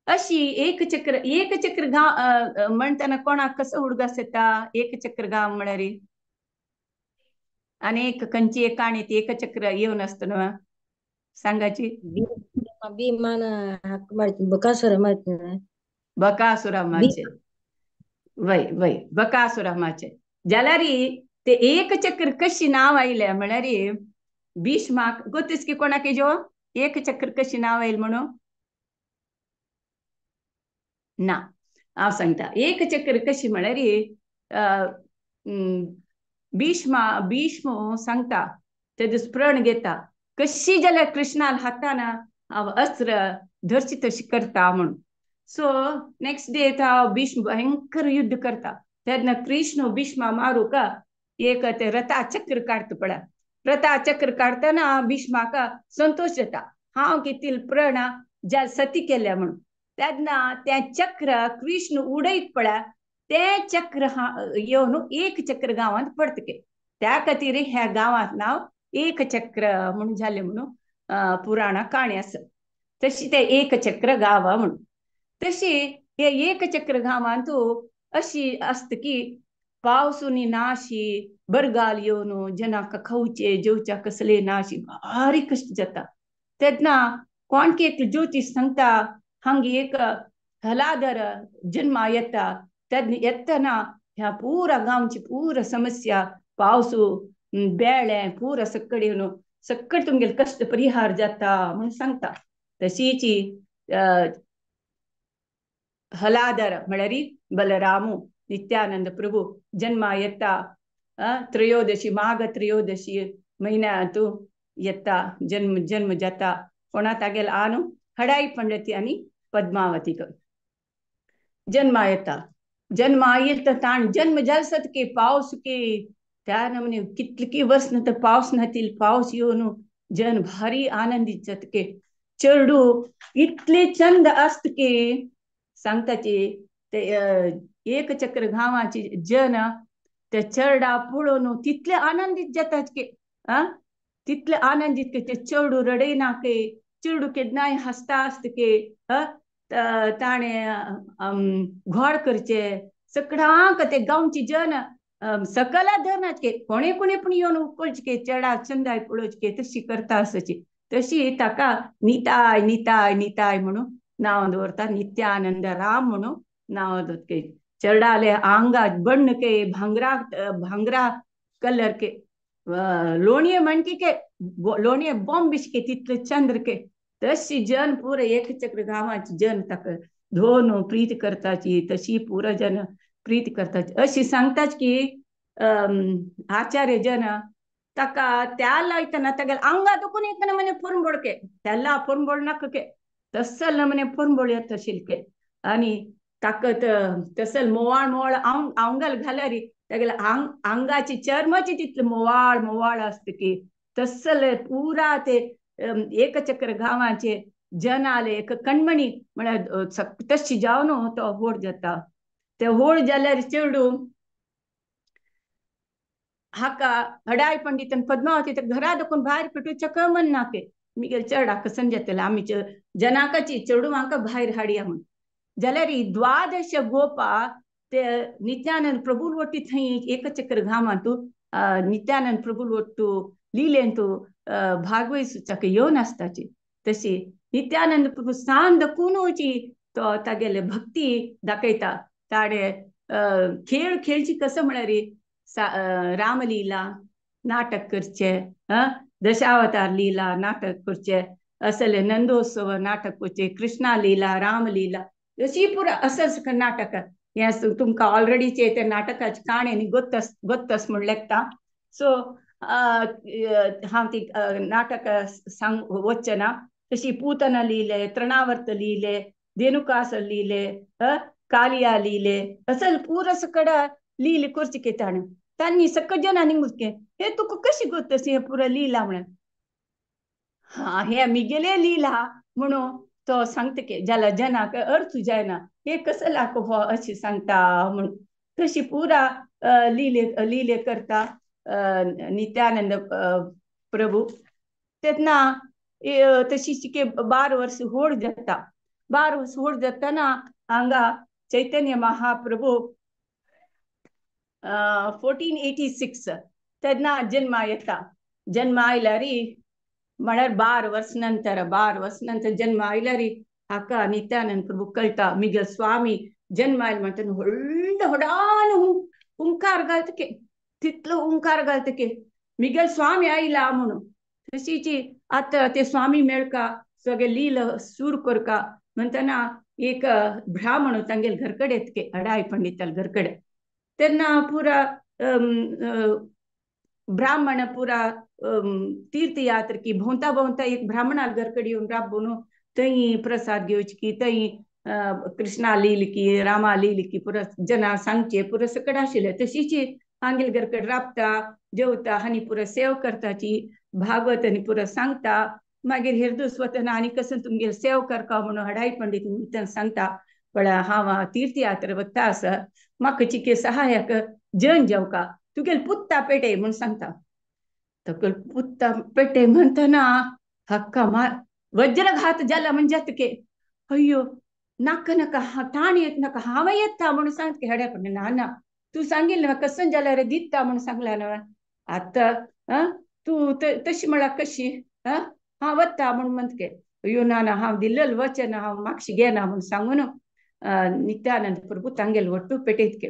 [SPEAKER 3] अशी एकचक्र एकचक्र गांव म्हणटना कोणाक कसो उडगास येता एकचक्र गांव म्हळ्यार आनी एक खंयची एक काणी ती एकचक्र येवन आसतना सांगाची
[SPEAKER 5] भीमान हक्क मारತೀನಿ, बकासुर मारತೀನಿ.
[SPEAKER 3] बकासुरामाचे वय वय बकासुरामाचे जाल्यार ते एक चक्र कशी नांव आयलें म्हळ्यार भीष्माक गोतीस की कोणाक जो एक चक्र कशी नांव आयल म्हणून ना हांव सांगता. एक चक्र कशी म्हळ्यार भीष्मा भीष्म सांगता तेजो स्प्रण घेता कशी जाल्यार कृष्णाल हातान हांव अस्त्र धरची तशी करता म्हणून. सो नेक्स्ट डे भीष्म भयंकर युद्ध करता तेन्ना कृष्ण भीष्मा मारूक एक ते रथा चक्र काडटा पळय. रथा चक्र काडटना भीष्माक संतोष जाता हांव कितले प्रण ज्या सती केल्या म्हणून. तेन्ना तें चक्र कृष्ण उडयत पळय तें चक्र येवन एक चक्र गांवांत पडतके त्या खातीर ह्या गांवांत नांव एक चक्र म्हणून जालें म्हणून पुराणा काणी आसा. तशी ते एक चक्र गांवा म्हणून. तशी हे एक चक्र गांवांत अशी आसता की पावसूनी नाशी बरगाल येवन जनाक खावचे जेवच्या कसले नाशी भारी कश्ट जाता. तेन्ना कोणके एक ज्योतिश सांगता हांगा एक हलादर जन्मा येता तेन्ना येतना ह्या पुरा गांवची पुरा समस्या पावसू बेळे पुरा सक्कड येवन सक्कड तुमगेले कश्ट परिहार जाता म्हणून सांगता. तशीची हलादर म्हळ्यार बलरामू नित्यानंद प्रभू जन्मा येता त्रयोदशी माघ त्रयोदशी म्हयन्यांत येता जन्म जन्म जाता कोणा तागेल आनु हडाई पंडती आनी पद्मावतीक जन्मा येता. जन्मा येईल तर ताण जन्म जाल के पावस के त्या नमने कितकी वर्स नंतर पावस नातील पावस येवन जन भारी आनंदीत जातके चेडू इतले चंद आसत की सांगताची ते एक चक्र गांवाची जन ते चेरडा पळोवन तितले आनंदीत जातात की आ तितले आनंदीत की ते चेडू रडयना के चेडू केन्नाय हांसता आसता की ताणें घोड करचे सगळ्यांक ते गांवची जन सकला धरनात के कोणे कोणे पण येवन उकळचे के चेडा चंदाय पळोवचे के तशी करता आसची. तशी ताका निताय निताय निताय म्हणून नांव दवरता नित्यानंद राम म्हणून नांव दवरता. चेरडाले आंगा बण्ण के भांगरा भांगरा कलर के लोणये म्हणकी के लोणये बॉम्ब के तितले चंद्र के तशी जन पुरा एक चक्र गांवाची जन ताका धोन प्रीत करताची तशी पुरा जन प्रीत करताची. अशी सांगताच की आचार्य जन ताका त्या लायतना तागेले आंगा दुखून एक नमने पुरणबोळ के त्याला पुरणबोळ नाका के तसल नमने पुरणबोळ येत आशिल्ले के आनी ताका तसल मोवाळ मोवाळ आंगाल घाल्यार तागेले आंगाची चर्माची तितले मोवाळ मोवाळ आसता की तसल पुरा ते एकचक्र गांवाचे जनाले एक कणमणी म्हळ्यार तशी जावन तो व्हड जाता. ते व्हड जाल्यार चेडू हाका हडाय पंडित पद्मावती घरा दखून भायर पेटूच्या कमन नाके मिगेल चेडाक समजतले आमी जनाकाची चेडू हांका भायर हाडया म्हूण. जाल्यार द्वादश गोपा ते नित्यानंद प्रभू वट्टी थंय एकचक्र गांवांत नित्यानंद प्रभू वट्टू लिलेंतू भागवत येवन आसताची. तशी नित्यानंद प्रभू सान दखूनची तो तागेले भक्ती दाखयता. ताणें खेळ खेळची कसं म्हळ्यार रामलीला नाटक करचे दशावतार लीला नाटक करचे असले नंदोत्सव नाटक करचे कृष्णा लीला रामलीला अशी पुरा असं नाटक हें तुमकां ऑलरेडीचे ते नाटकाचे काणी गोत्तस गोत्तस म्हूण लेखता. सो हांव ती नाटक सांग वचचें ना. तशी पूतना लिहिले तृणावर्त लिहिले धेनुकास लिहिले कालिया लिहिले असल पुरा सकड लिहिले करचे के ताणें तांणी सकट जनांनी मुजके हे तुका कशी गोत्तस हे पुरा लिला म्हणून हा हे मिगेले लिला म्हणून तो सांगता की जाल्यार जनाक अर्थ जायना हे कसं लाख हो अशी सांगता म्हणून. तशी पुरा लिले लिले करता नित्यानंद प्रभू. तेन्ना तशी के 12 वर्स व्हड जाता. 12 वर्स व्हड जातना हांगा चैतन्य महाप्रभू 1486 तेन्ना जन्मा येता. जन्म आयल्यार म्हळ्यार 12 वर्स नंतर 12 वर्स नंतर जन्म आयल्यार हाका नित्यानंद प्रभू कळटा मिगेल स्वामी जन्म आयल म्हणटा व्हडलो व्हडान हुंकार घालतके तितलो हुंकार घालतके मिगेल स्वामी आयला म्हणून. तशीची आतां ते स्वामी मेळका सगळे लील सूर करका म्हणटना एक ब्राह्मण तांगेल घरकडे येतके अडाय पंडिताल घरकडे तेन्ना पुरा ब्राह्मण पुरा तीर्थयात्रा की भोंवता भोंवता एक ब्राह्मणाल घरकडे येवन राबून थंय प्रसाद घेवची की थंय कृष्णा लील की रामा लील की पुरा जना सांगचे पुरा सकड आशिल्ले. तशीच हांगेल घरकडे राबता जेवता आनी पुरा सेव करताची भागवत आनी पुरा सांगता. मागीर हेरदूस वतना आनी कसं तुमगेर सेव करका म्हणून हडाई पंडित नित्यान सांगता पळय हांव तीर्थयात्रा वता आसा म्हाका चिके सहायक जन जेवका तुगेल पुत्ता पेटे म्हूण सांगता. तुगेल पुत्ता पेटे म्हणटना हक्का मा वज्रघात जाला म्हणजे तुके अय्यो नाका नाका ताण येत नाका हांव येता म्हणून सांगता हड्या पंडित ना ना तूं सांगिल्लें म्हाका कसं जाल्यार रे दिता म्हणून सांगला न्हय आतां तूं तशी म्हळ्यार कशी हांव वता म्हूण म्हणटके अय्यो ना ना हांव दिल्लें वचन हांव मागशी घेना म्हूण सांगून नित्यानंद प्रभू तांगेल वट्टू पेटयतके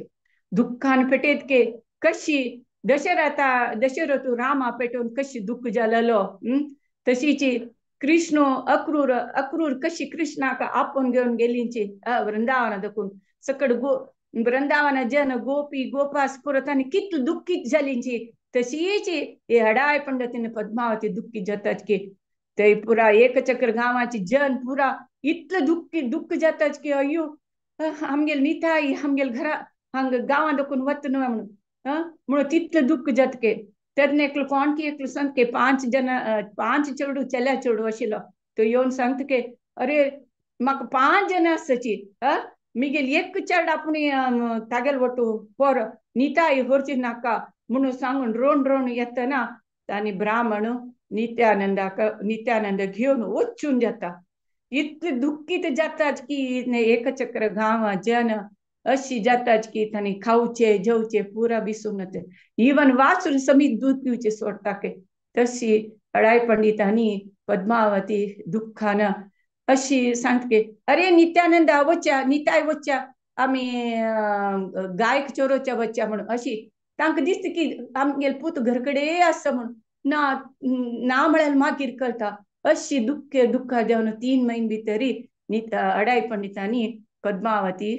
[SPEAKER 3] दुख्खान पेटयतके कशी दशरथा दशरथ रामा पेटोवन कशी दुख्ख जालेलो तशीची कृष्ण अक्रूर अक्रूर कशी कृष्णाक आपोवन घेवन गेलींची वृंदावना दखून सकड गो वृंदावना जन गोपी गोपास पुरत आनी कितली दुख्खीत जालींची तशीच हे हडाय पंडितीन पद्मावती दुख्खी जातात की ते पुरा एकचक्र गांवाची जन पुरा इतले दुख्खी दुख्ख जातात की अय्यो आमगेल निताई आमगेल घरा हांगा गांवां दखून वत न्हय म्हणून म्हणून तितले दुख्ख जातके. तेन्ना एकलो कोण की एकलो सांगके 5 जण 5 चेडू चल्या चेडू आशिल्लो तो येवन सांगता की अरे म्हाका 5 जण आसाची मिगेल एक चेड आपूण तागेल वटू पोर निताई व्हरची नाका म्हणून सांगून रोण रोण येतना तांणी ब्राह्मण नित्यानंदाक नित्यानंद घेवन वचून जाता. इतले दुख्खीत जातात की एकचक्र गांवा जन अशी जातात की तांणी खावचे जेवचे पुरा विसरून वता इवन वाचून समीत दूद पिवचे सोडटा के. तशी अडाय पंडितांनी पद्मावती दुख्खान अशी सांगता की अरे नित्यानंदा वच्या निताय वच्या आमी गायक चोरोच्या वच्या म्हणून अशी तांकां दिसता की आमगेल पूत घरकडे आसा म्हणून ना ना म्हळ्यार मागीर कळटा. अशी दुख्ख दुख्खा जावन 3 म्हयने भितरी अडाय पंडितांनी पद्मावती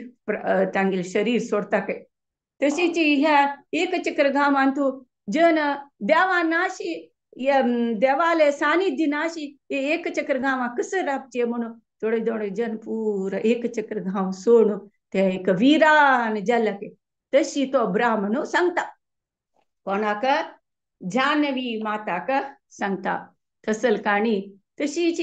[SPEAKER 3] तांगेले शरीर सोडटा के. तशीच ह्या एकचक्र गांवांत जन देवा नाशी देवाले सानिध्य नाशी एकचक्र गांवां कसं राबचे म्हणून थोडे थोडे जन पुरा एकचक्र गांव सोडून ते एक विरान जाल्या के. तशी तो ब्राह्मण सांगता कोणाक जाह्नवी माताक सांगता तसल काणी. तशीच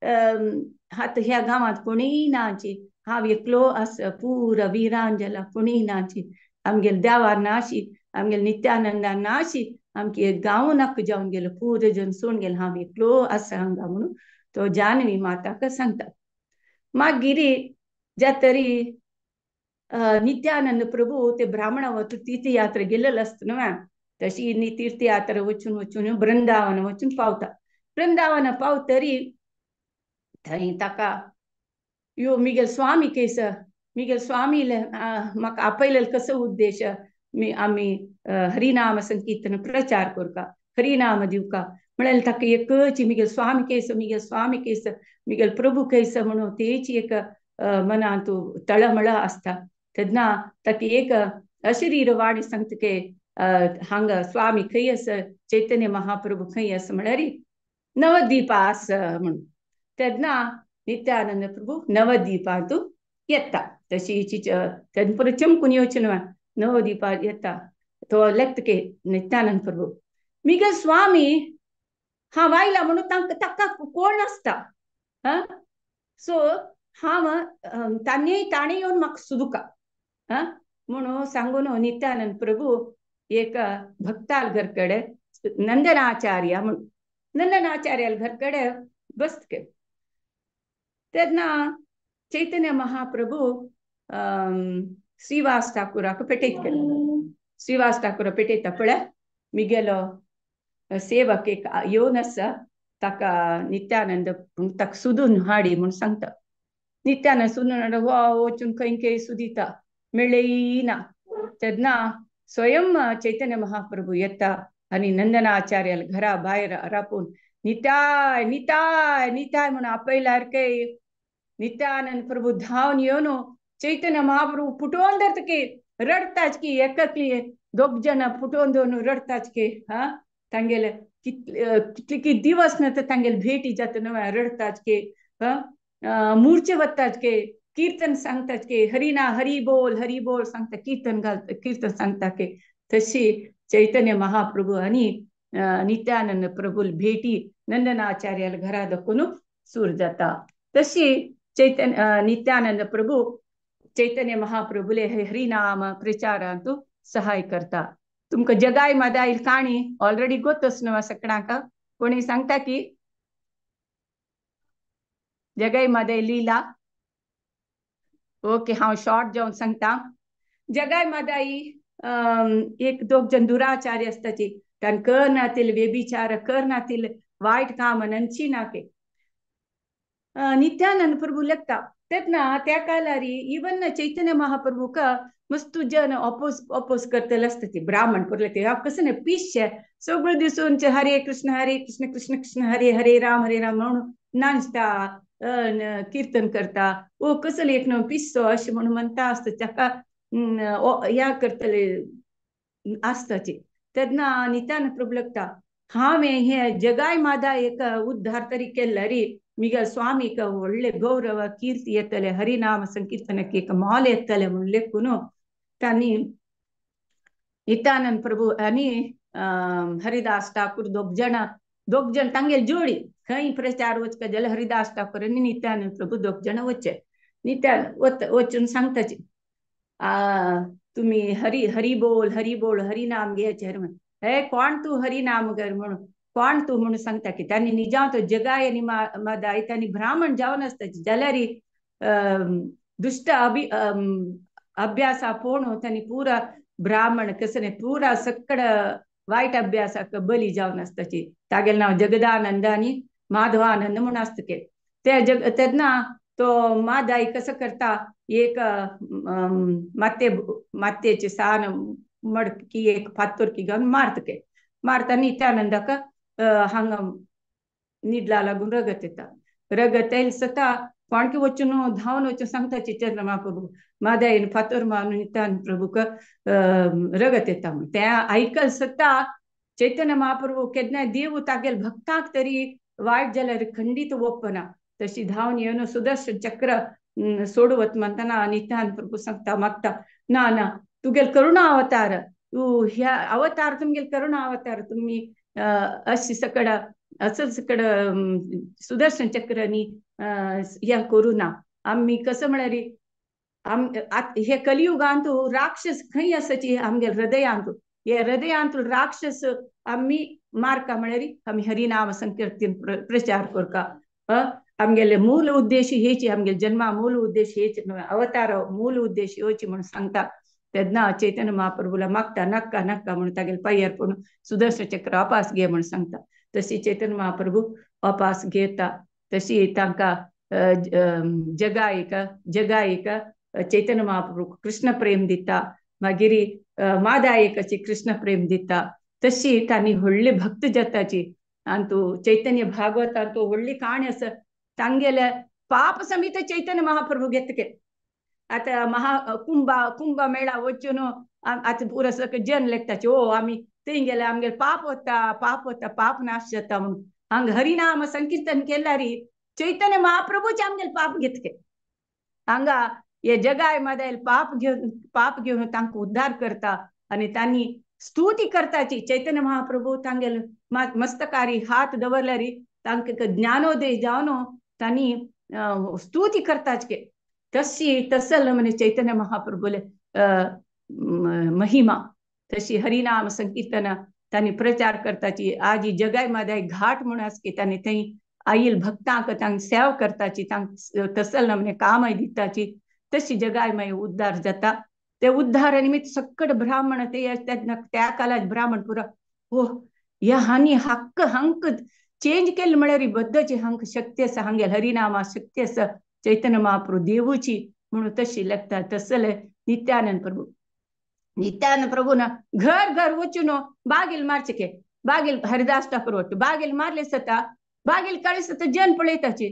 [SPEAKER 3] आतां ह्या गांवांत कोणीय नाची हांव एकलो आसा पुरा विरान जाला कोणीय नाची आमगेल देवार नाशी आमगेल नित्यानंदा नाशी आमगे गांव नाका जावन गेलो पुरो जन सोडून गेलो हांव एकलो आसा हांगा म्हणून तो जाह्नवी माताक सांगता. मागीर ज्या तरी नित्यानंद प्रभू ते ब्राह्मणा वचून तीर्थयात्रा गेलेलो आसता न्हय तशी तीर्थयात्रा वचून वचून वृंदावन वचून पावता. वृंदावन पावतरी थंय ताका यो मिगेल स्वामी केस मिगेल स्वामी म्हाका आपयलेलो कसो उद्देश आमी हरिनाम संकीर्तन प्रचार करका हरिनाम दिवका म्हळ्यार ताका एकच मिगेल स्वामी केस मिगेल स्वामी केस मिगेल प्रभू केस म्हणून तेच एक मनांत तळमळ आसता. तेन्ना ताका एक अशरीर वाणी सांगता की हांगा स्वामी खंय आसा चैतन्य महाप्रभू खंय आसा म्हळ्यार नवद्वीपा आसा म्हणून. तेन्ना नित्यानंद प्रभू नवद्वीपांतू येता तशी तेन्ना परत चमकून येवचें न्हय नवद्वीपांत येता तो लेखतके नित्यानंद प्रभू मिगेल स्वामी हांव आयला म्हणून तांकां ताका कोण आसता सो हांव ताणें ताणें येवन म्हाका सुदुका म्हणून सांगून नित्यानंद प्रभू एक भक्ताल घरकडे नंदनाचार्य म्हणून नंदनाचार्याल घरकडे बसतके. तेन्ना चैतन्य महाप्रभू श्रीवास ठाकुराक पेटयत केलो. श्रीवास ठाकुरा पेटयता पळय मिगेलो सेवक एक येवन आसा ताका नित्यानंद ताका सुदून हाडी म्हूण सांगता. नित्यानंद सुनून वा वचून खंय खंय सुदिता मेळ्ळी ना. तेन्ना स्वयं चैतन्य महाप्रभू येता आनी नंदनाचार्याल घरा भायर रापून निताय निताय निताय म्हणून आपयल्यार काय नित्यानंद प्रभू धांवन येवन चैतन्य महाप्रभू पुटोवन धरता की रडताच की एककली दोग जण पुटोवन दवरून रडताच की हा तांगेले कितले कितले की दिवस ना तर तांगेले भेटी जाता न्हय रडताच की हा मूर्चे वताच के कीर्तन सांगतात की हरिना हरी बोल सांगता कीर्तन घालता कीर्तन सांगता की तशी चैतन्य महाप्रभू आनी नित्यानंद प्रभू भेटी नंदनाचार्याला घरा दाखोवन सूर जाता. तशी चैतन्य नित्यानंद प्रभू चैतन्य महाप्रभुले हरिनाम प्रचारांत सहाय करता. तुमकां जगाय मादाईल काणी ऑलरेडी गोतच न्हू सगळ्यांक कोणी सांगता की जगाय मादाई लीला? ओके हांव शॉर्ट जावन सांगता. जगाय मादाई एक दोग जण दुराचार्य आसताची तांकां करनातील व्यभिचार करनातील वायट काम नंची नाके नित्यानंद प्रभू लेखता. तेन्ना त्या काळारी इवन चैतन्य महाप्रभूक मस्तू जन ऑपोज ऑपोज करतले आसता ती ब्राह्मण पुरले ते कसं न्हय पिशे सगळं दिसून हरे कृष्ण कृष्ण कृष्ण हरे हरे राम म्हणून नाचता कीर्तन करता ओ कसले एक न्हू पिसो अशें म्हणून म्हणटा आसता ताका ह्या करतले आसताची. तेन्ना नित्यानंद प्रभू लेखता हांवें हे जगाय मादा एक उद्धार तरी केल्ला री मिगेल स्वामीक व्हडले गौरव कीर्ती येतले हरिनाम संकीर्तनाक एक मोल येतले म्हणून लेखून तांणी नित्यानंद प्रभू आनी हरिदास ठाकूर दोग जण तांगेल जोडी खंय प्रचार वचका जाल्यार हरिदास ठाकूर आनी नित्यानंद प्रभू दोग जण वचचे. नित्यानंद वचून सांगताची तुमी हरी हरी बोल हरिनाम घेयाचे हरी म्हण हे कोण तूं हरिनाम कर म्हणून कोण तूं म्हणून सांगता की तांणी निजांव तो जगाय आनी मादाय तांणी ब्राह्मण जावन आसताची जाल्यार दुश्ट अभ्यासा पळोवन तांणी पुरा ब्राह्मण कसं पुरा सकड वायट अभ्यासाक बली जावन आसताची. तागेलें नांव जगदानंद आनी माधवानंद म्हूण आसता के ते जग तेन्ना तो मादाई कसं करता एक माते मातेचे सान मडकी एक फातोरकी घेवन मारता के मारता नित्यानंदाक हांगा निडला लागून रगत येता. रगत येयल सता कोणकी वचून धांवन वचून सांगता चैतन्य महाप्रभू मादाईन फातर मारून नित्यानंद प्रभूक रगत येता म्हूण. तें आयकल सता चैतन्य महाप्रभू केन्नाय देव तागेल भक्तांक तरी वायट जाल्यार खंडीत वपना. तशी धांवन येवन सुदर्शन चक्र सोडवत म्हणतना नित्यानंद प्रभू सांगता मागता ना ना तुगेल करुणा अवतार तू ह्या अवतार तुमगेल करुणा अवतार तुम्ही अशी सकड असं सकड सुदर्शन चक्रांनी ह्या करू ना. आमी कसं म्हळ्यार हे कलियुगांत राक्षस खंय आसाची आमगेल हृदयांत हे हृदयांत राक्षस आमी मारका म्हळ्यार आमी हरिनाम संकीर्तन प्रचार करका. आमगेले मूल उद्देश हेची आमगेले जन्मा मूल उद्देश हेच अवतार मूल उद्देश हेची म्हणून सांगता. तेन्ना चैतन्य महाप्रभूला मागता नक्का नक्का म्हणून तागेले पांयार पडून सुदर्शन चक्र वापास घे म्हणून सांगता. तशी चैतन्य महाप्रभू वापास घेता. तशी तांकां जगायक जगायक चैतन्य महाप्रभू कृष्ण प्रेम दिता. मागीर मादायकाची कृष्ण प्रेम दिता. तशी तांणी व्हडले भक्त जाताची आनी तूं चैतन्य भागवतान तूं व्हडली काणी आसा तांगेले पाप समेत चैतन्य महाप्रभू घेतके. आतां महा कुंभ मेळा वचून आतां पुरो सगळे जन लेखताचे ओ आमी थंय गेले आमगेले पाप वता पाप वता पाप नाश जाता म्हणून हांगा हरिनाम संकीर्तन केल्यार चैतन्य महाप्रभूचे आमगेले पाप घेतके. हांगा हे जगाय मादायल पाप घेवन तांकां उद्धार करता आनी तांणी स्तुती करताची. चैतन्य महाप्रभू तांगेले मस्तकारी हात दवरल्यार तांकां ज्ञानोदय जावन तांणी स्तुती करताच. तशी तसल म्हणजे चैतन्य महाप्रभूले महिमा. तशी हरिनाम संकीर्तन तांणी प्रचार करताची. आजी जगाय मादाय घाट म्हणून आसा की तांणी थंय आईल भक्तांक तांकां सेवा करताची तांकां तसल म्हणजे कामय दिताची. तशी जगाय मागीर उद्धार जाता. ते उद्धार निमित्त सकट ब्राह्मण ते त्या काळात ब्राह्मण पुरा हो ह्या हांणी हक्क हांक चेंज केले म्हळ्यार बद्दची हांक शक्ती आसा हांगेल हरिनामा शक्ती आसा. चैतन्य महाप्रभू देवूची म्हणून तशी लागता. तसले नित्यानंद प्रभू, नित्यानंद प्रभू ना घर घर वचून बागेल मारचे के बागेल हरिदास ठाकूर वाटतो बागेल मारले सता बागेल काळी सता जन पळयताची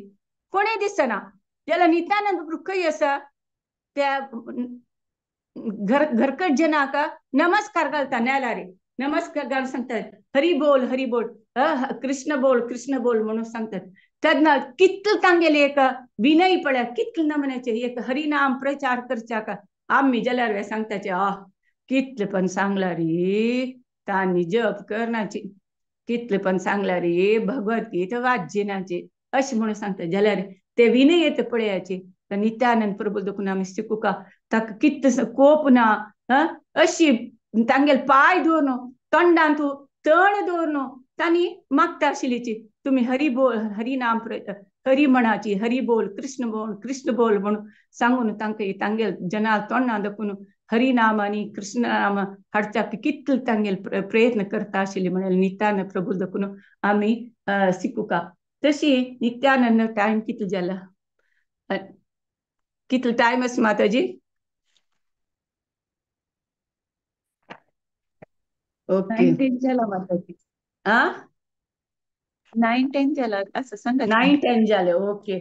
[SPEAKER 3] कोणें दिसना. जाल्यार नित्यानंद प्रभू खंय आसा त्या घर घरकट जनाक नमस्कार घालता नेलारी नमस्कार घालून सांगतात हरी बोल हरी बोल कृष्ण बोल कृष्ण बोल म्हणून सांगतात. तेन्ना कितले तांगेले एक विनय पळय कितले नमनाचे एक हरिनाम प्रचार करच्याक आमी जाल्यार सांगताचे आ कितले पण सांगला रे तांणी जप करनाची कितले पण सांगला रे भगवद्गीता वाचनाची अशें म्हणून सांगता. जाल्यार ते विनय येता पळयाची. नित्यानंद प्रभू देखून आमी शिकूका ताका कितले कोप ना अशी तांगेले पांय दवरून तोंडांत तण दवरून तांणी मागता आशिल्लीची तुमी हरी बोल हरी नाम हरी म्हणाची हरी बोल कृष्ण बोल कृष्ण बोल म्हणून सांगून तांकां तांगेल जना तोंडां दाखोवन हरिनाम आनी कृष्ण नाम हाडच्याक कितले तांगेल प्रयत्न करता आशिल्ले म्हणल्यार नित्यानंद प्रभू दाखोवन आमी शिकूका. तशी नित्यानंद टायम कितलो जाला कितलो टायम आसा माताजी? ओके
[SPEAKER 1] 9:10 जाला माताजी.
[SPEAKER 3] आ
[SPEAKER 1] 9:10 जाला असं सांगा.
[SPEAKER 3] 9:10 जाले ओके.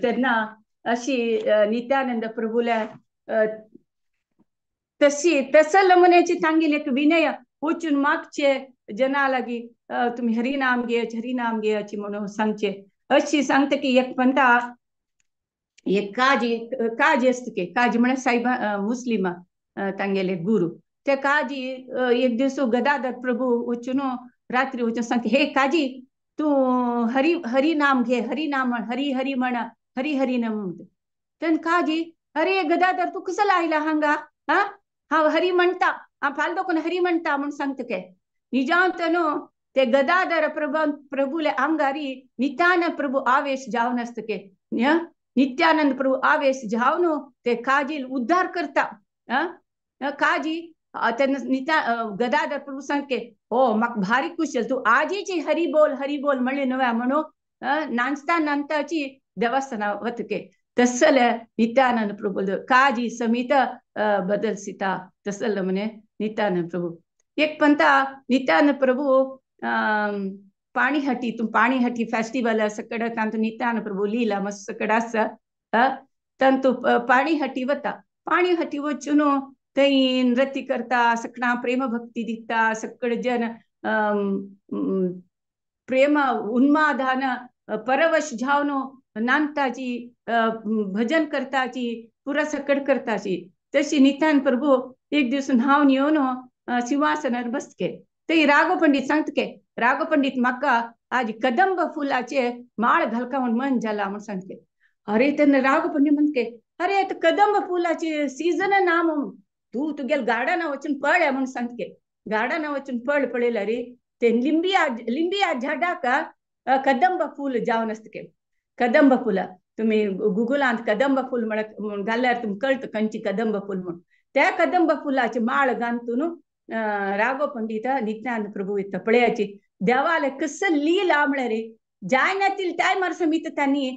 [SPEAKER 3] तेन्ना अशी नित्यानंद प्रभूल्या तशी तसं लमण्याची तांगेली एक विनय वचून मागचे जना लागी तुमी हरिनाम घेयाचे हरिनाम घेयाचे म्हणून सांगचे. अशी सांगता की एक म्हणटा एक काजी काजी आसता की काजी म्हळ्यार सायबा मुस्लिमा तांगेले गुरू ते काजी एक दीस गदाधर प्रभू वचून रात्री वचून सांगता हे काजी तूं हरी हरी नाम घे हरी नाम म्हण हरी हरी म्हणा हरी हरी नाम म्हणटा. तेन्ना काजी अरे गदाधर तूं कसो आयला हांगा हा हांव हरी म्हणटा हांव फाल्यां दोकून हरी म्हणटा म्हूण सांगता के. निजांत न्हू ते गदाधर प्रभू प्रभूले आंगारी नित्यानंद प्रभू आवेश जावन आसता के नित्यानंद प्रभू आवेश जावन ते काजी उद्धार करता. काजी तेन्ना नित्या गदाधर प्रभू सांगते हो म्हाका भारी खुश जालें तूं आजीची हरी बोल हरी बोल म्हणली न्हय म्हणून नाचता नाचताची देवस्थाना वतके. तसले नित्यानंद प्रभू काजी समीत बदल सीता तसले म्हणे नित्यानंद प्रभू. एक पंता नित्यानंद प्रभू पाणीहटी तूं पाणीहटी फेस्टिवल सकड तांतू नित्यानंद प्रभू लीला मस्त सकड आसा तांतू पाणीहटी वता. पाणीहटी वचून थंय नृत्य करता सकणा प्रेम भक्ती दिता सकड जन प्रेम उन्मादान परवश जावन नांदताची भजन करताची पुरा सकड करताची. तशी नित्यानंद प्रभू एक दीस न्हावन येवन सिंहासनार बसके थंय राघव पंडीत सांगता के राघव पंडीत म्हाका आज कदंब फुलाचे माळ घालका म्हूण मन जाला म्हूण सांगते. अरे तेन्ना राघव पंडीत म्हणके अरे आतां कदंब फुलाचे सीजन ना म्हणून तूं तुगेले गार्डना वचून पळय म्हूण सांगते. गार्डना वचून पळ पळयल्यार रे ते लिंबिया लिंबिया झाडाक कदंब फूल जावन आसता के. कदंब फुलां तुमी गुगलांत कदंब फूल म्हण घाल्यार तुमकां कळटा खंयची कदंब फूल म्हूण. त्या कदंब फुलाचे माळ घालून राघव पंडित नित्यानंद प्रभू येता पळयाची देवाले कसं लीला म्हळ्यार जायना तितले टायमार समीत तांणी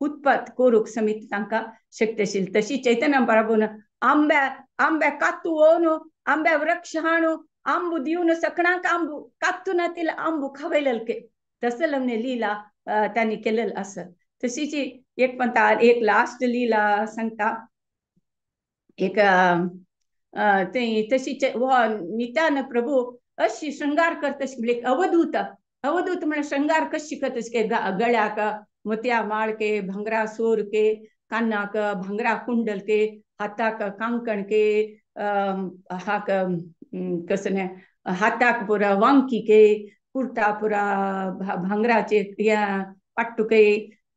[SPEAKER 3] उत्पत्त करूंक समीत तांकां शक्ती आशिल्ली. तशी चैतन्य प्रभून आंब्या आंब्या कातू ओवन आंब्या वृक्ष हाणू आंबू दिवन सकणाक आंबू कातू ना तिला आंबू खावयलेले तसं लग्न लीला त्यांनी केलेलं असं. तशीच एक म्हणता एक लास्ट लीला सांगता एक ते तशीच नित्यानंद प्रभू अशी शृंगार करता म्हणजे अवधूत अवधूत म्हळ्यार शृंगार कशी करता गळ्याक मोतया माळके भांगरा सोर के कानाक भांगरा कुंडल के हाताक कांकण के हाक कसं हाताक पुरा वांकी के कुर्ता पुरा भांगराचे या पाट्टुके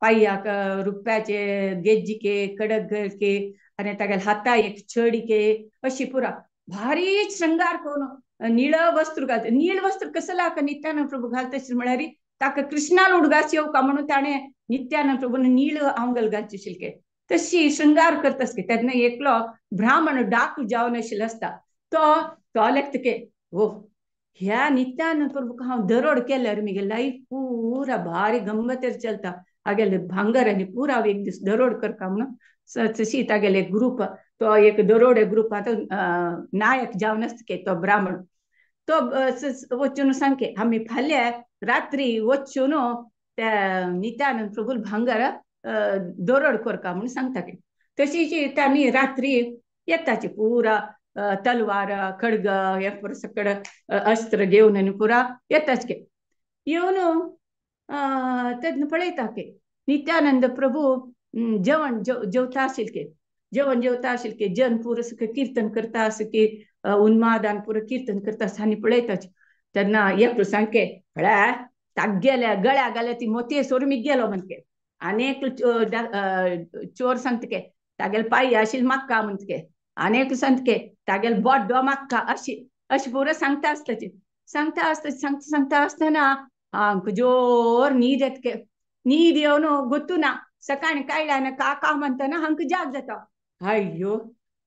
[SPEAKER 3] पाय्याक रुप्याचे गेज्जिके कडक के आणि तागेले हाता एक छडी के अशी पुरा भारी शृंगार करून निळ वस्त्र घालता. नीळ वस्त्र कसं लाका नित्यानंद प्रभू घालता म्हळ्यार ताका कृष्णाला उडगास येवका म्हणून ताणें नित्यानंद प्रभून नीळ आंगल घालचे शिल्के तशी शृंगार करता की तेन्ना एकलो ब्राह्मण डाकू जावन आशिल्लो आसता तो तो लेखता के हो ह्या नित्यानंद प्रभूक हांव दरोड केल्यार म्हगे लायफ पुरा भारी गंमतेर चलता. हागेले भांगर आनी पुराव एक दीस दरोड करता म्हणून तशी तागेले ग्रुप तो एक दरोडे ग्रुप आतां नायक जावन आसता तो ब्राह्मण तो वचून सांगके आमी फाल्यां रात्री वचून त्या नित्यानंद प्रभू भांगर दरोड करता म्हणून सांगता की तशी तांणी रात्री येताची पुरा तलवार खडग हे पुरा सगळं अस्त्र घेवन आनी पुरा येताच के येवन तेन्ना पळयता की नित्यानंद प्रभू जेवण जेवता आशिल्ले की जेवण जेवता आशिल्ले की जन पुरो सगळें किर्तन करता आसा की उन्मादान पुरो किर्तन करता आसा आनी पळयताच तेन्ना एकलो सामकें म्हळ्यार तागेल्या गळ्या घाल्या ती मोतये सोरून गेलो म्हणके आनी एकलो चोर सांगता के तागेले पांय आशिल्ले म्हाका म्हणके आनी एकलो सांगता के तागेले बोड्डो म्हाका अशी अशें पुरो सांगता आसताची सांगता आसता सांगता सांगता आसतना आमकां जोर न्हीद येता के न्हीद येवन गोत्तू ना सकाळीं काडल्या काका म्हणटना हांकां जाग जाता अय्यो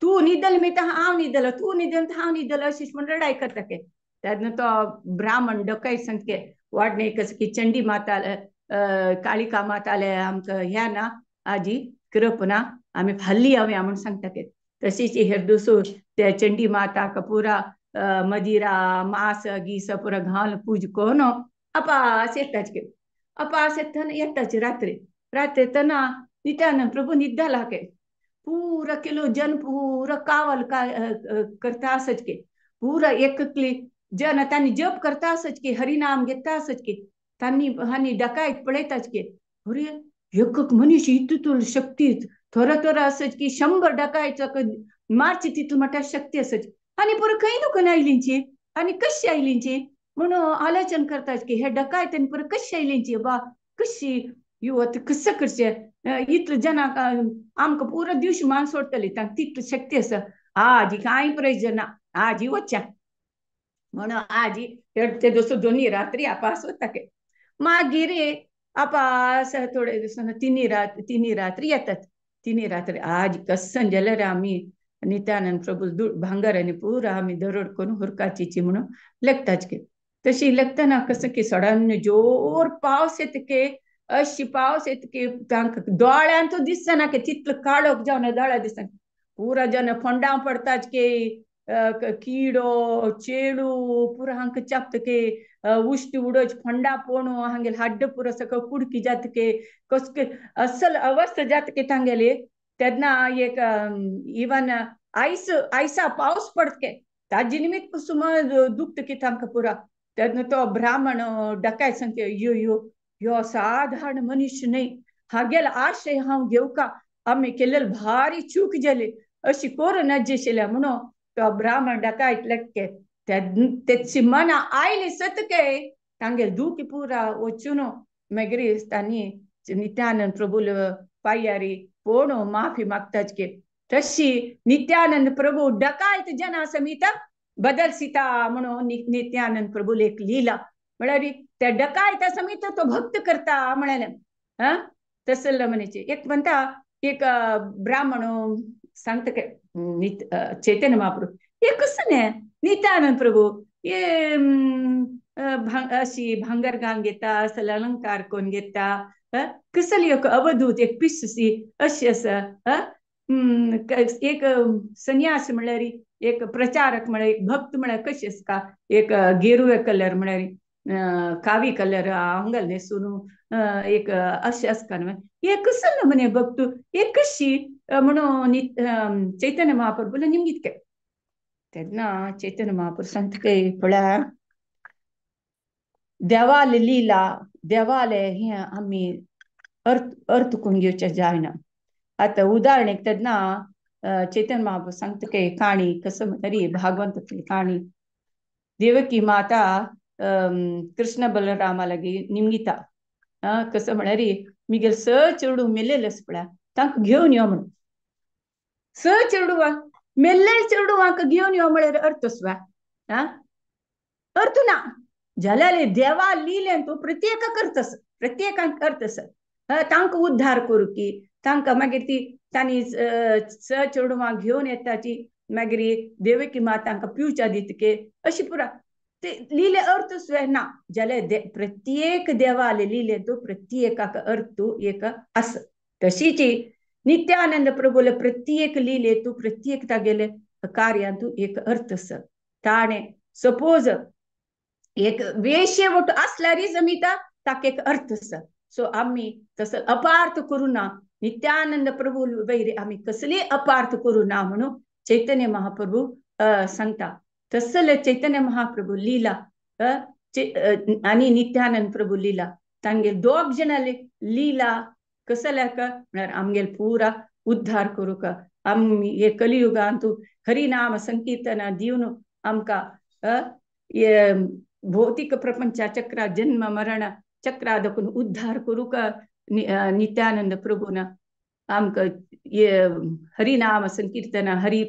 [SPEAKER 3] तूं न्हिदल मिता हांव न्हिदलो तूं न्हिदल हांव न्हिदलो अशें म्हण रडाय करता के तेन्ना तो ब्राह्मण डकैत सांगता वाडणे कसं की चंडी माता कालिका माताले आमकां ह्या ना आजी कृप ना आमी फाल्ली येवया म्हूण सांगता के तशीच हेर ते चंडी माता पुरा मदिरा मांस गीस पुरा घाल पूज करून अपास येताच के अपास येतना येताच रात्री रात्री येतना नित्यानंद प्रभू निद्दाला के पुरा केलो जन पुरा कावल करता आसच के पुरा एकली जन तांणी जप करता आसच की हरिनाम घेता आसच की तांणी हांणी डकायत पळयताच की अरे एक मनीस इतू शक्ती थोरो थोरो आसच की 100 डकायचो मारची तितू म्हटल्यार शक्ती आसच आनी पुरो खंय नुकून आयलींची आनी कशी आयलींची म्हणून आलोचन करतात की हे डकायत आनी पुरो कशी आयलींची बा कशी यो आतां कसं करचें इतले जनाक आमकां पुरो दिवशी मान सोडटली तांकां तितली शक्ती आसा आजी कांय प्रयोजन ना आजी वच्च्या म्हणून आजी ते दुसरो दोनी रात्री आपास वता के मागीर आपास थोडे दिसान तिन्ही रात्री येतात तिन्ही रात्री आज कसन जाल्यार आमी नित्यानंद प्रभू भांगर आनी पुरा आमी दरोड करून हुरकाचीची म्हणून लेखताच के तशी लेखतना कसं की सडन जोर पावस येता के अशी पावस येता की तांकां दोळ्यांत दिसना की तितलो काळोख जावन दोळ्या दिसना पुरा जन फोंडां पडतात की किडो चेडू पुरा हांकां चापता की उश्टी उडोवची फोंडा पोणू हांगेले हाड्ड पुरो सगळं कुडकी जाता की कसके असल अवस्था जाता की तांगेली तेन्ना एक इवन आयस आयसा पावस पडत के ताजे निमित्त सुमार दुखता की तांकां पुरा तेन्ना तो ब्राह्मण डकायत सांगता यो यो यो साधारण मनीस न्हय हागेलो आशय हांव घेवका आमी केल्ले भारी चूक जाली अशी करूं नजेशिल्ल्या म्हणून तो ब्राह्मण डकायत लेखके तेची मना आयली सतके तांगेले दुखी पुरा वचून मागीर तांणी नित्यानंद प्रभूल पायारी कोण माफी मागताच की तशी नित्यानंद प्रभू डकायत जना समिता बदल सीता म्हणून नित्यानंद प्रभू एक लीला म्हळ्यार त्या डकायत समित तो भक्त करता म्हळ्यार हा तसं म्हणायचे एक म्हणता एक ब्राह्मण सांगता चैतन्य महाप्रभू हे कसं न्ही नित्यानंद प्रभू हे अशी भांगर घालून घेता असले अलंकार करून घेता कसली एक अवधूत एक पिस्सी अशी आसा एक संन्यास म्हळ्यार एक प्रचारक म्हळ्यार एक भक्त म्हळ्यार कशी आसता एक गेरुवे कलर म्हळ्यार कावी कलर आंगल न्हेसून एक अशें आसता न्हय हे कसलो म्हणे भक्त हे कशी म्हणून चैतन्य महाप्रभूला निमगीत केलें तेन्ना चैतन्य महाप्रभू सांगता काय पळया देवाले लीला देवाले हे आमी अर्थ अर्थ करून घेवचें जायना. आतां उदाहरण एक तेन्ना चैतन्य महाप्रभू सांगता काय काणी कसं म्हणटा भागवंतांतली काणी देवकी माता कृष्ण बलरामा लागीं निमगिता कसं म्हळ्यार मिगेल स चेडूं मेल्लेलें आसा पळया तांकां घेवन यो म्हणून स चेडवां मेल्ले चेडवांक घेवन यो म्हळ्यार अर्थ आसवा आं अर्थ ना जाल्यार देवा लिलें तूं प्रत्येकाक अर्थ आसा प्रत्येकाक अर्थ आसा तांकां उद्धार करूं की तांकां मागीर ती तांणी स चेडवां घेवन येताची मागीर देवकी माता तांकां पिवच्या दितके अशी पुरा ते लिले अर्थ सुद्दां ना जाल्यार प्रत्येक देवाले लिले तो प्रत्येकाक अर्थ एक आसा. तशीच नित्यानंद प्रभुले प्रत्येक लिले तू प्रत्येक तागेले कार्यांतू एक अर्थ आसा. ताणें सपोज एक वेशे वट आसल्यार जमिता ताका एक अर्थ आसा. सो आमी तसो अपार्थ करूं ना, नित्यानंद प्रभू वैर आमी कसली अपार्थ करूं ना म्हणून चैतन्य महाप्रभू सांगता. तसले चैतन्य महाप्रभू लीला आनी नित्यानंद प्रभू लीला तांगेर दोग जाणाले लीला कसल्याक म्हळ्यार आमगेर पुरा उद्धार करूंक आमी हे कलियुगांतू हरिनाम संकीर्तन दिवन आमकां भौतिक प्रपंचा चक्रा जन्म मरण चक्रा दखून उद्धार करूंक नित्यानंद प्रभून आमकां हरिनाम संकीर्तन हरि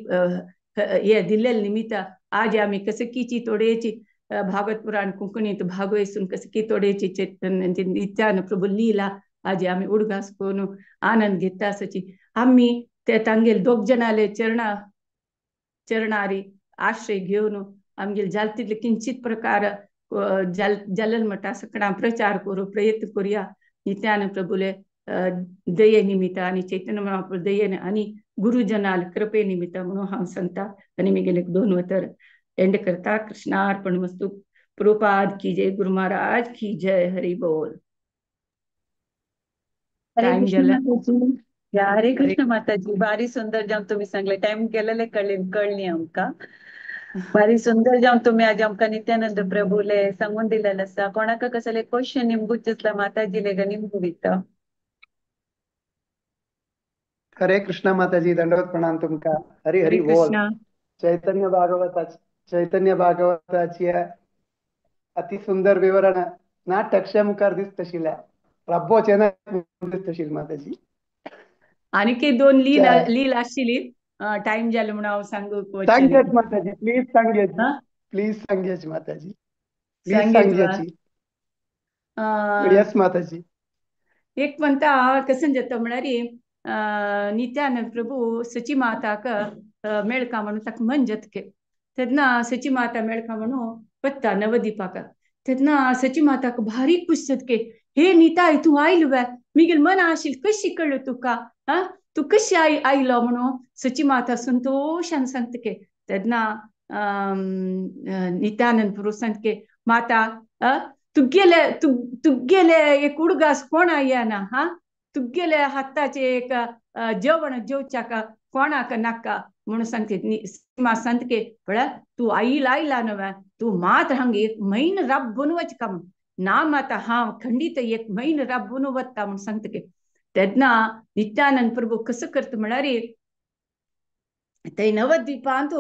[SPEAKER 3] हे दिल्लेले निमित्त आज आमी कसकीची थोडेची भागवत पुराण कोंकणीत भागवत कसकी थोडेची चैतन्य नित्यानंद प्रभू लीला आज आमी उडगास करून आनंद घेता आसाची. आमी ते तांगेले दोग जाणाले चरणारी आश्रय घेवन आमगेले जाल तितले किंचित प्रकार जालन म्हणटा सगळ्यां प्रचार करूं प्रयत्न करुया नित्यानंद प्रभूले दये निमित्त आनी चैतन्य महाप्रभू दयेन आनी गुरुजनाल कृपे निमित्त म्हणून हांव सांगता. आनी म्हगेले दोन वतर एंड करता. कृष्णार्पण वस्तू. प्रभुपाद की जय, गुरु महाराज की जय. हरि बोल.
[SPEAKER 1] हरे कृष्ण माताजी. हरे कृष्ण माताजी, भारी सुंदर जावन तुमी सांगले. टायम गेलेले कळ्ळी आमकां. भारी सुंदर जावन तुमी आज आमकां नित्यानंद प्रभूले सांगून दिलेले आसा. कोणाक कसले क्वेश्चन निमगुचे आसल्यार माताजीले निमगू दिता.
[SPEAKER 5] हरे कृष्ण माताजी, दंडवत प्रणाम तुमका. हरी हरी बोल. चैतन्य भागवताची अति सुंदर विवरण नाटकशे मुखार दिसतशिल्या रब्बोचे ना दिसतशील माताजी.
[SPEAKER 3] आणखी दोन लीला लीला आशिल्ली टाइम जालो म्हणून हांव सांगूंक
[SPEAKER 5] सांगयात माताजी, प्लीज सांगयात, प्लीज सांगयाची माताजी, प्लीज सांगयाची. येस माताजी.
[SPEAKER 3] एक म्हणता कसं जाता म्हळ्यार नित्यानंद प्रभू सची माताक मेळका म्हणून ताका मन जातके तेन्ना सची माता मेळका म्हणून वता नवदीपाक. तेन्ना सची माताक भारी खुश जातके, हे निताय तूं आयलो वे, मिगेल मन आशिल्लें कशी कळ्ळें तुका, हा तूं कशी आयलो म्हणून सची माता संतोशान सांगतके. तेन्ना नित्यानंद प्रभू सांगतके, माता तुगेले तुगेले एक उडगास कोणा येना, हा तुगेले हाताचे एक जेवण जेवच्याक कोणाक नाका म्हणून सांगते. सांगते पळय तूं आईल आयला न्हय, तूं मात हांगा एक म्हयनो राबून वचका म्हूण ना माता हांव खंडीत एक म्हयनो राबून वता म्हूण सांगता. तेन्ना नित्यानंद प्रभू कसो करता म्हळ्यार थंय नवद्वीपांत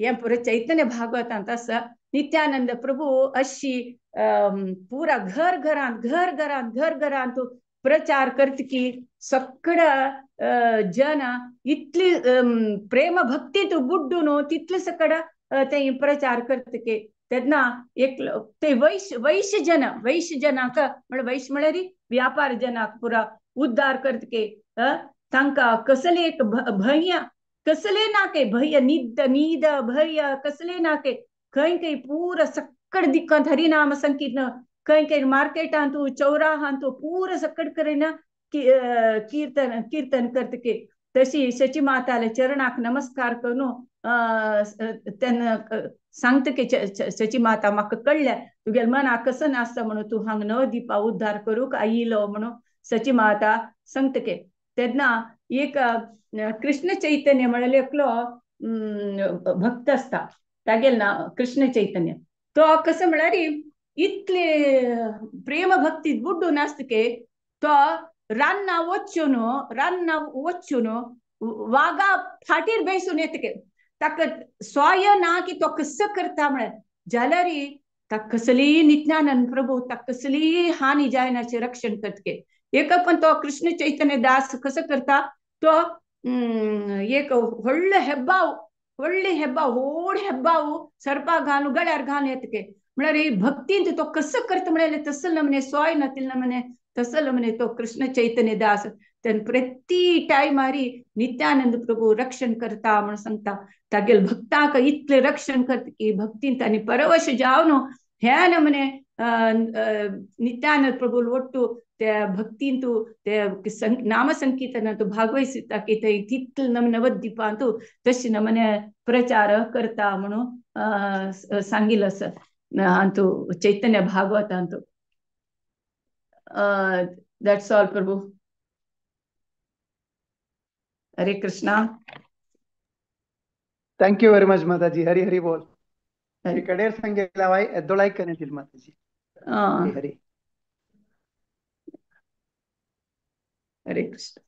[SPEAKER 3] हें पुरो चैतन्य भागवतांत आसा. नित्यानंद प्रभू अशी पुरा घर घरांत घर घरांत घर घरांत प्रचार करत की सगळं जन इतली प्रेम भक्तीत बुड्डून तितले सगळं ते प्रचार करत की तेन्ना एक ते वैश्य वैश्य वैश्य जनाक म्हळ्यार वैश्य म्हळ्यार व्यापार जनाक पुरा उद्धार करत की तांकां कसले एक भंय कसले नाके भंय निद नीद भंय कसले नाके खंय खंय पुरा सक्कड दिक्कांत हरिनाम संकीर्तन खंय खंय मार्केटांत चौराहांत पुरा सक्कड करीना कीर्तन कीर्तन करतके. तशी शची माताले चरणाक नमस्कार करून तेन्ना सांगता की शची माता म्हाका कळ्ळ्या तुगेले मनाक कसं नासता म्हणून तूं हांगा नवदीपा उद्धार करूंक आयिलो म्हणून सची माता सांगता. तेन्ना एक कृष्ण चैतन्य म्हणलें एकलो भक्त आसता तागेलें नांव कृष्ण चैतन्य. तो कसं म्हळ्यार इतले प्रेम भक्ती बुड्डून आसता की तो रान्ना वचून रान्ना वचून वागा फाटीर बेसून येता. ताका सोय ना की तो कसो करता म्हळ्यार जाल्यार ताका कसलीय नित्यानंद प्रभू ताका कसलीय हानी जायनाची रक्षण करता. एक पण तो कृष्ण चैतन्य दास कसो करता तो एक व्हडलो हेब्बाव व्हडली हेब्बाव व्हड हेब्बाव सर्पा घालून गळ्यार घालून येता. म्हळ्यार भक्तीन तो कसो करता म्हळ्यार तसो नमने सोय नातील नमने तसो नमने तो कृष्ण चैतन्य दास तेन प्रति टायमारी नित्यानंद प्रभू रक्षण करता म्हणून सांगता. तागेल भक्ताक इतले रक्षण करता की भक्तीन तांणी परवश जावन ह्या नमने नित्यानंद प्रभू ಒಟ್ಟು ते भक्तींतु ते नामसंकीर्तनांतु भागवहिता की थंय तितले नम नवद्वीपांतु तशें नमने प्रचार करता म्हणून सांगिल्लें आसा अंतु चैतन्य भागवतांतु. That's all Prabhu. Hare Krishna.
[SPEAKER 5] Thank you very much Mataji. Hari Hari बोल. कडेर सांगेला वाय एदोळाय कनेतील माताजी. हरी हरी.
[SPEAKER 3] हरे कृष्ण.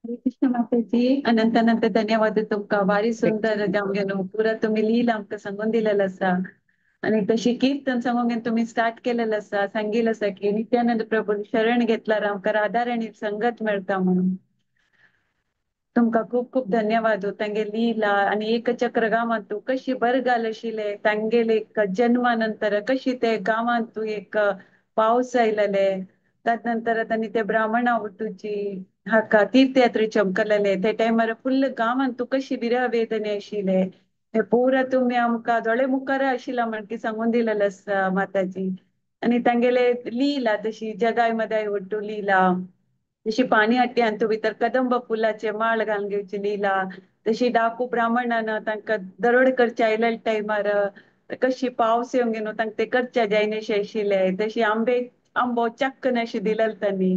[SPEAKER 1] हरे कृष्ण माताजी, अनंत अनंत धन्यवाद तुमकां. भारी सुंदर जावन न्हू पुरा तुमी लीला आमकां सांगून दिलेलें आसा आनी तशी कीर्तन सांगून तुमी स्टार्ट केलेलें आसा. सांगिल्लें आसा की नित्यानंद प्रभू शरण घेतल्यार आमकां राधाराणी संगत मेळटा म्हणून. तुमकां खूब खूब धन्यवाद. तांगे लीला आनी एकचक्र गांवांत कशी बरगाल आशिल्ले, तांगेले एक जन्मा नंतर कशी ते गांवांत एक पावस आयलेले, तदनंतर तांणी ते ब्राह्मणा उठुची हाका तीर्थयात्रे चमकलेले, ते टायमार फुल्ल गांवांत कशी विरह वेदने आशिल्ले हे पुरा तुमी आमकां दोळे मुखार आशिल्ला म्हणकी सांगून दिलेलें आसा माताजी. आनी तांगेले लीला तशी जगाय मदाय ಒಟ್ಟು लीला, तशी पाणी हट्ट्यांतू भितर कदंब फुलाचे माळ घालून घेवची लीला, तशी डाकू ब्राह्मणान तांकां दरोड करचे आयलेल्या टायमार कशी पावस येवन न्हू तांकां ते करच्या जायनाशे आशिल्ले, तशी आंबे आंबो चक्कन अशी दिलेले तांणी,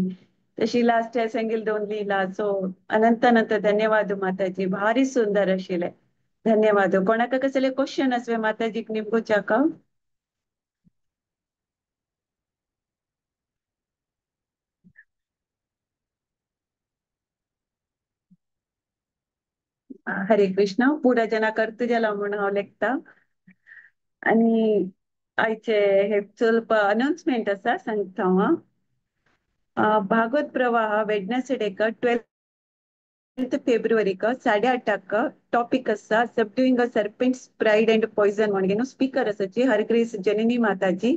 [SPEAKER 1] तशी लास्ट सांगिल्ले दोन लीला. सो अनंत अनंत धन्यवाद माताजी, भारी सुंदर आशिल्ले. धन्यवाद. कोणाक कसले क्वेश्चन आसवे माताजीक निमगुच्याक? हरे कृष्ण. पुरा जना करत जाला म्हणून हांव लेखता. आनी आयचे हे ಸ್ವಲ್ಪ अनाउन्समेंट आसा सांगता हांव. भागवत प्रवाह वेडनेसडेक 12 फेब्रुवारीक 8:30 टॉपिक आसा subduing a serpent's pride and poison म्हणून. स्पीकर आसाची हरग्रेस जननी माताजी.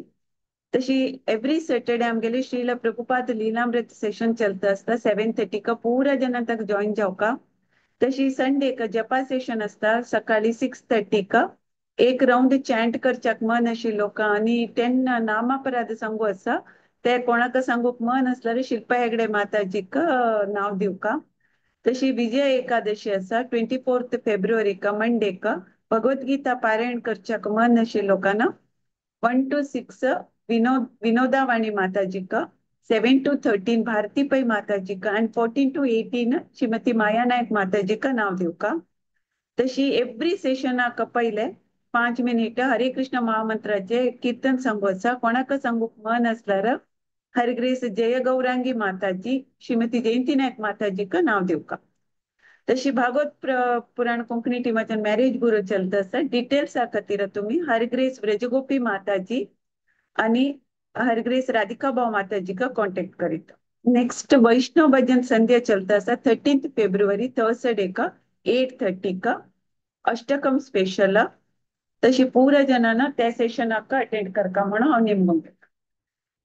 [SPEAKER 1] तशी एवरी सॅटर्डे आमगेली श्रील प्रभुपाद लीलामृत सेशन चलता आसता 7:30 पुरा जनां ताका जॉईन जावका. तशी संडेक जपा सेशन आसता सकाळी 6:30 एक राउंड चॅन्ट करच्याक मन आशिल्लो लोकां आनी 10 नामापराध सांगू आसा ते कोणाक सांगूक मन आसल्यार शिल्पा हेगडे माताजीक नांव दिवका. तशी विजय एकादशी आसा 24 फेब्रुवारीक मंडेक भगवद्गीता पारायण करच्याक मन आशिल्लो लोकांना 1 to 6 Vinodavani माताजीक, 7 to 13 Bharati Pai माताजीक आनी 14 to 18 Shrimati माया नायक माताजीक नांव दिवका. तशी एवरी सेशनाक पयले 5 मिनिट हरे कृष्ण महामंत्राचे कीर्तन सांगू आसा. कोणाक सांगूक मन आसल्यार हरग्रेस जय गौरांगी माताजी श्रीमती जयंती नायक माताजीक नांव दिवका. तशी भागवत पुराण कोंकणी टिमाच्यान मॅरेज गुरु चलता आसा. डिटेल्सा खातीर तुमी हरग्रेस व्रजगोपी माताजी आनी हरग्रेस राधिका भाव माताजीक कॉन्टेक्ट करीत. नेक्स्ट वैष्णव भजन संध्या चलता आसा 13 फेब्रुवारी थर्सडेक 8:30 अष्टकम स्पेशल. तशी पुरा जनांना त्या सेशनाक अटेंड करका म्हणून हांव नेमून.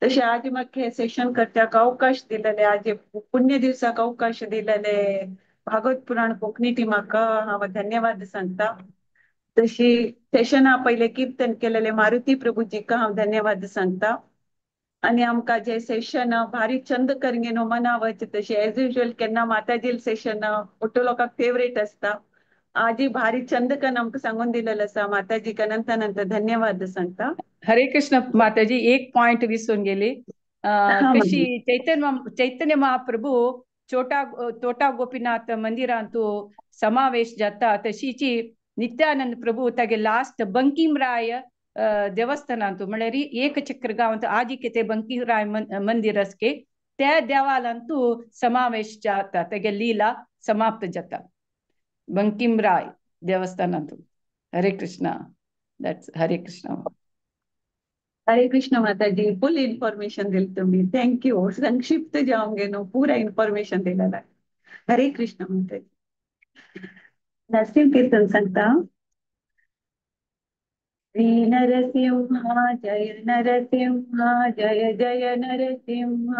[SPEAKER 1] तशें आज म्हाका हे सेशन करच्याक अवकाश दिलेले, आज पुण्य दिवसाक अवकाश दिलेले भागवत पुराण कोंकणी टिमाक हांव धन्यवाद सांगता. तशी सेशना पयले कीर्तन केलेले मारुती प्रभुजीक हांव धन्यवाद सांगता. आनी आमकां जे सेशन भारी चंद करगे न्हू मनावच तशें एज युजल केन्ना माताजील सेशन ಒಟ್ಟು लोकांक फेवरेट आसता. आजी भारी चंद कन आमकां सांगून दिलेलें आसा. माताजीक अनंत अनंत धन्यवाद सांगता.
[SPEAKER 3] हरे कृष्ण माताजी, एक पॉइंट विसरून गेली. कशी चैतन्य महाप्रभू तोटा गोपीनाथ मंदिरांतु समावेश जाता तशीची नित्यानंद प्रभू तागे लास्ट बंकिमराय देवस्थानांतु म्हळ्यार एकचक्र गांवांत आजी ते बंकिमराय मंदिर आसके त्या देवालांतु समावेश जाता, तागे लीला समाप्त जाता बंकिमराय देवस्थानांतु. हरे Krishna. That's Hare Krishna.
[SPEAKER 1] Hare Krishna Mataji, full information दिली तुम्ही. Thank you. संक्षिप्त जाऊंगे नो पूरा इन्फॉर्मेशन दिलेला. हरे कृष्ण माताजी. नरसिंह कीर्तन सांगता. श्री नरसिंह जय नरसिंह जय जय नरसिंह।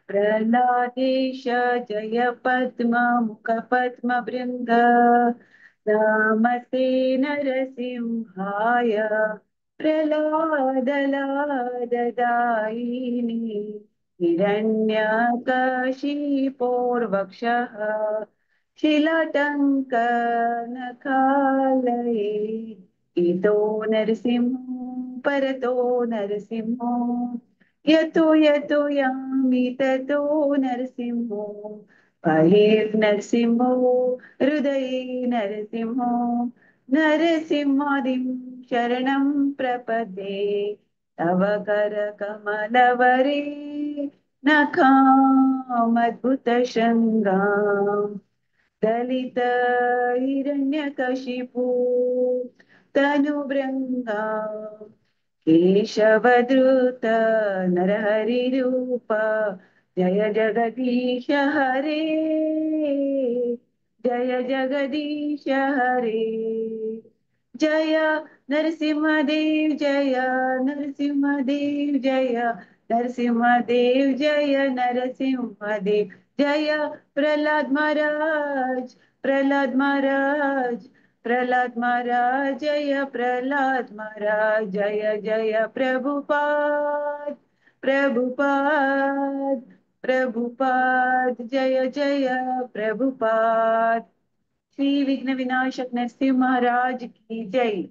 [SPEAKER 1] प्रह्लादेश जय पद्म मुख पद्म भृंग। नमस्ते नरसिंहाय प्रह्लाद लाददायिनि। हिरण्यकशिपोर्वक्षः शिलाटङ्कनखालये। इतो नरसिंहो परतो नरसिंहो यतो यतो यामि ततो नरसिंहो। बहिर्नरसिंहो हृदये नरसिंहो नरसिंहादिं शरणं प्रपदे। तव करकमलवरे नखामद्भुतशृङ्गां दलित हिरण्यकशिपु तनुभृङ्गां केशवद्रुत नरहरिरूप जय जगदीश हरे जय जगदीश हरे। जय नरसिंहदेव जय नरसिंहदेव जय नरसिंहदेव जय नरसिंहदेव जय प्रहलाद महाराज प्रहलाद महाराज प्रहलाद महाराज जय प्रहलाद महाराज जय जय प्रभुपाद प्रभुपाद प्रभुपाद जय जय प्रभुपाद। श्री विघ्न विनाशक नरसिंह महाराज की जय।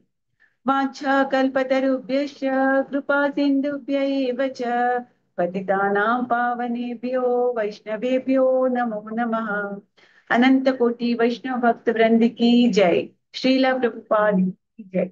[SPEAKER 1] वाञ्छा कल्पतरुभ्यश्च कृपा सिन्धुभ्य एव च पतितानां पावनेभ्यो वैष्णवेभ्यो नमो नमः। अनंत कोटि वैष्णव भक्त वृंद की जय। श्रीला प्रभुपाद की जय।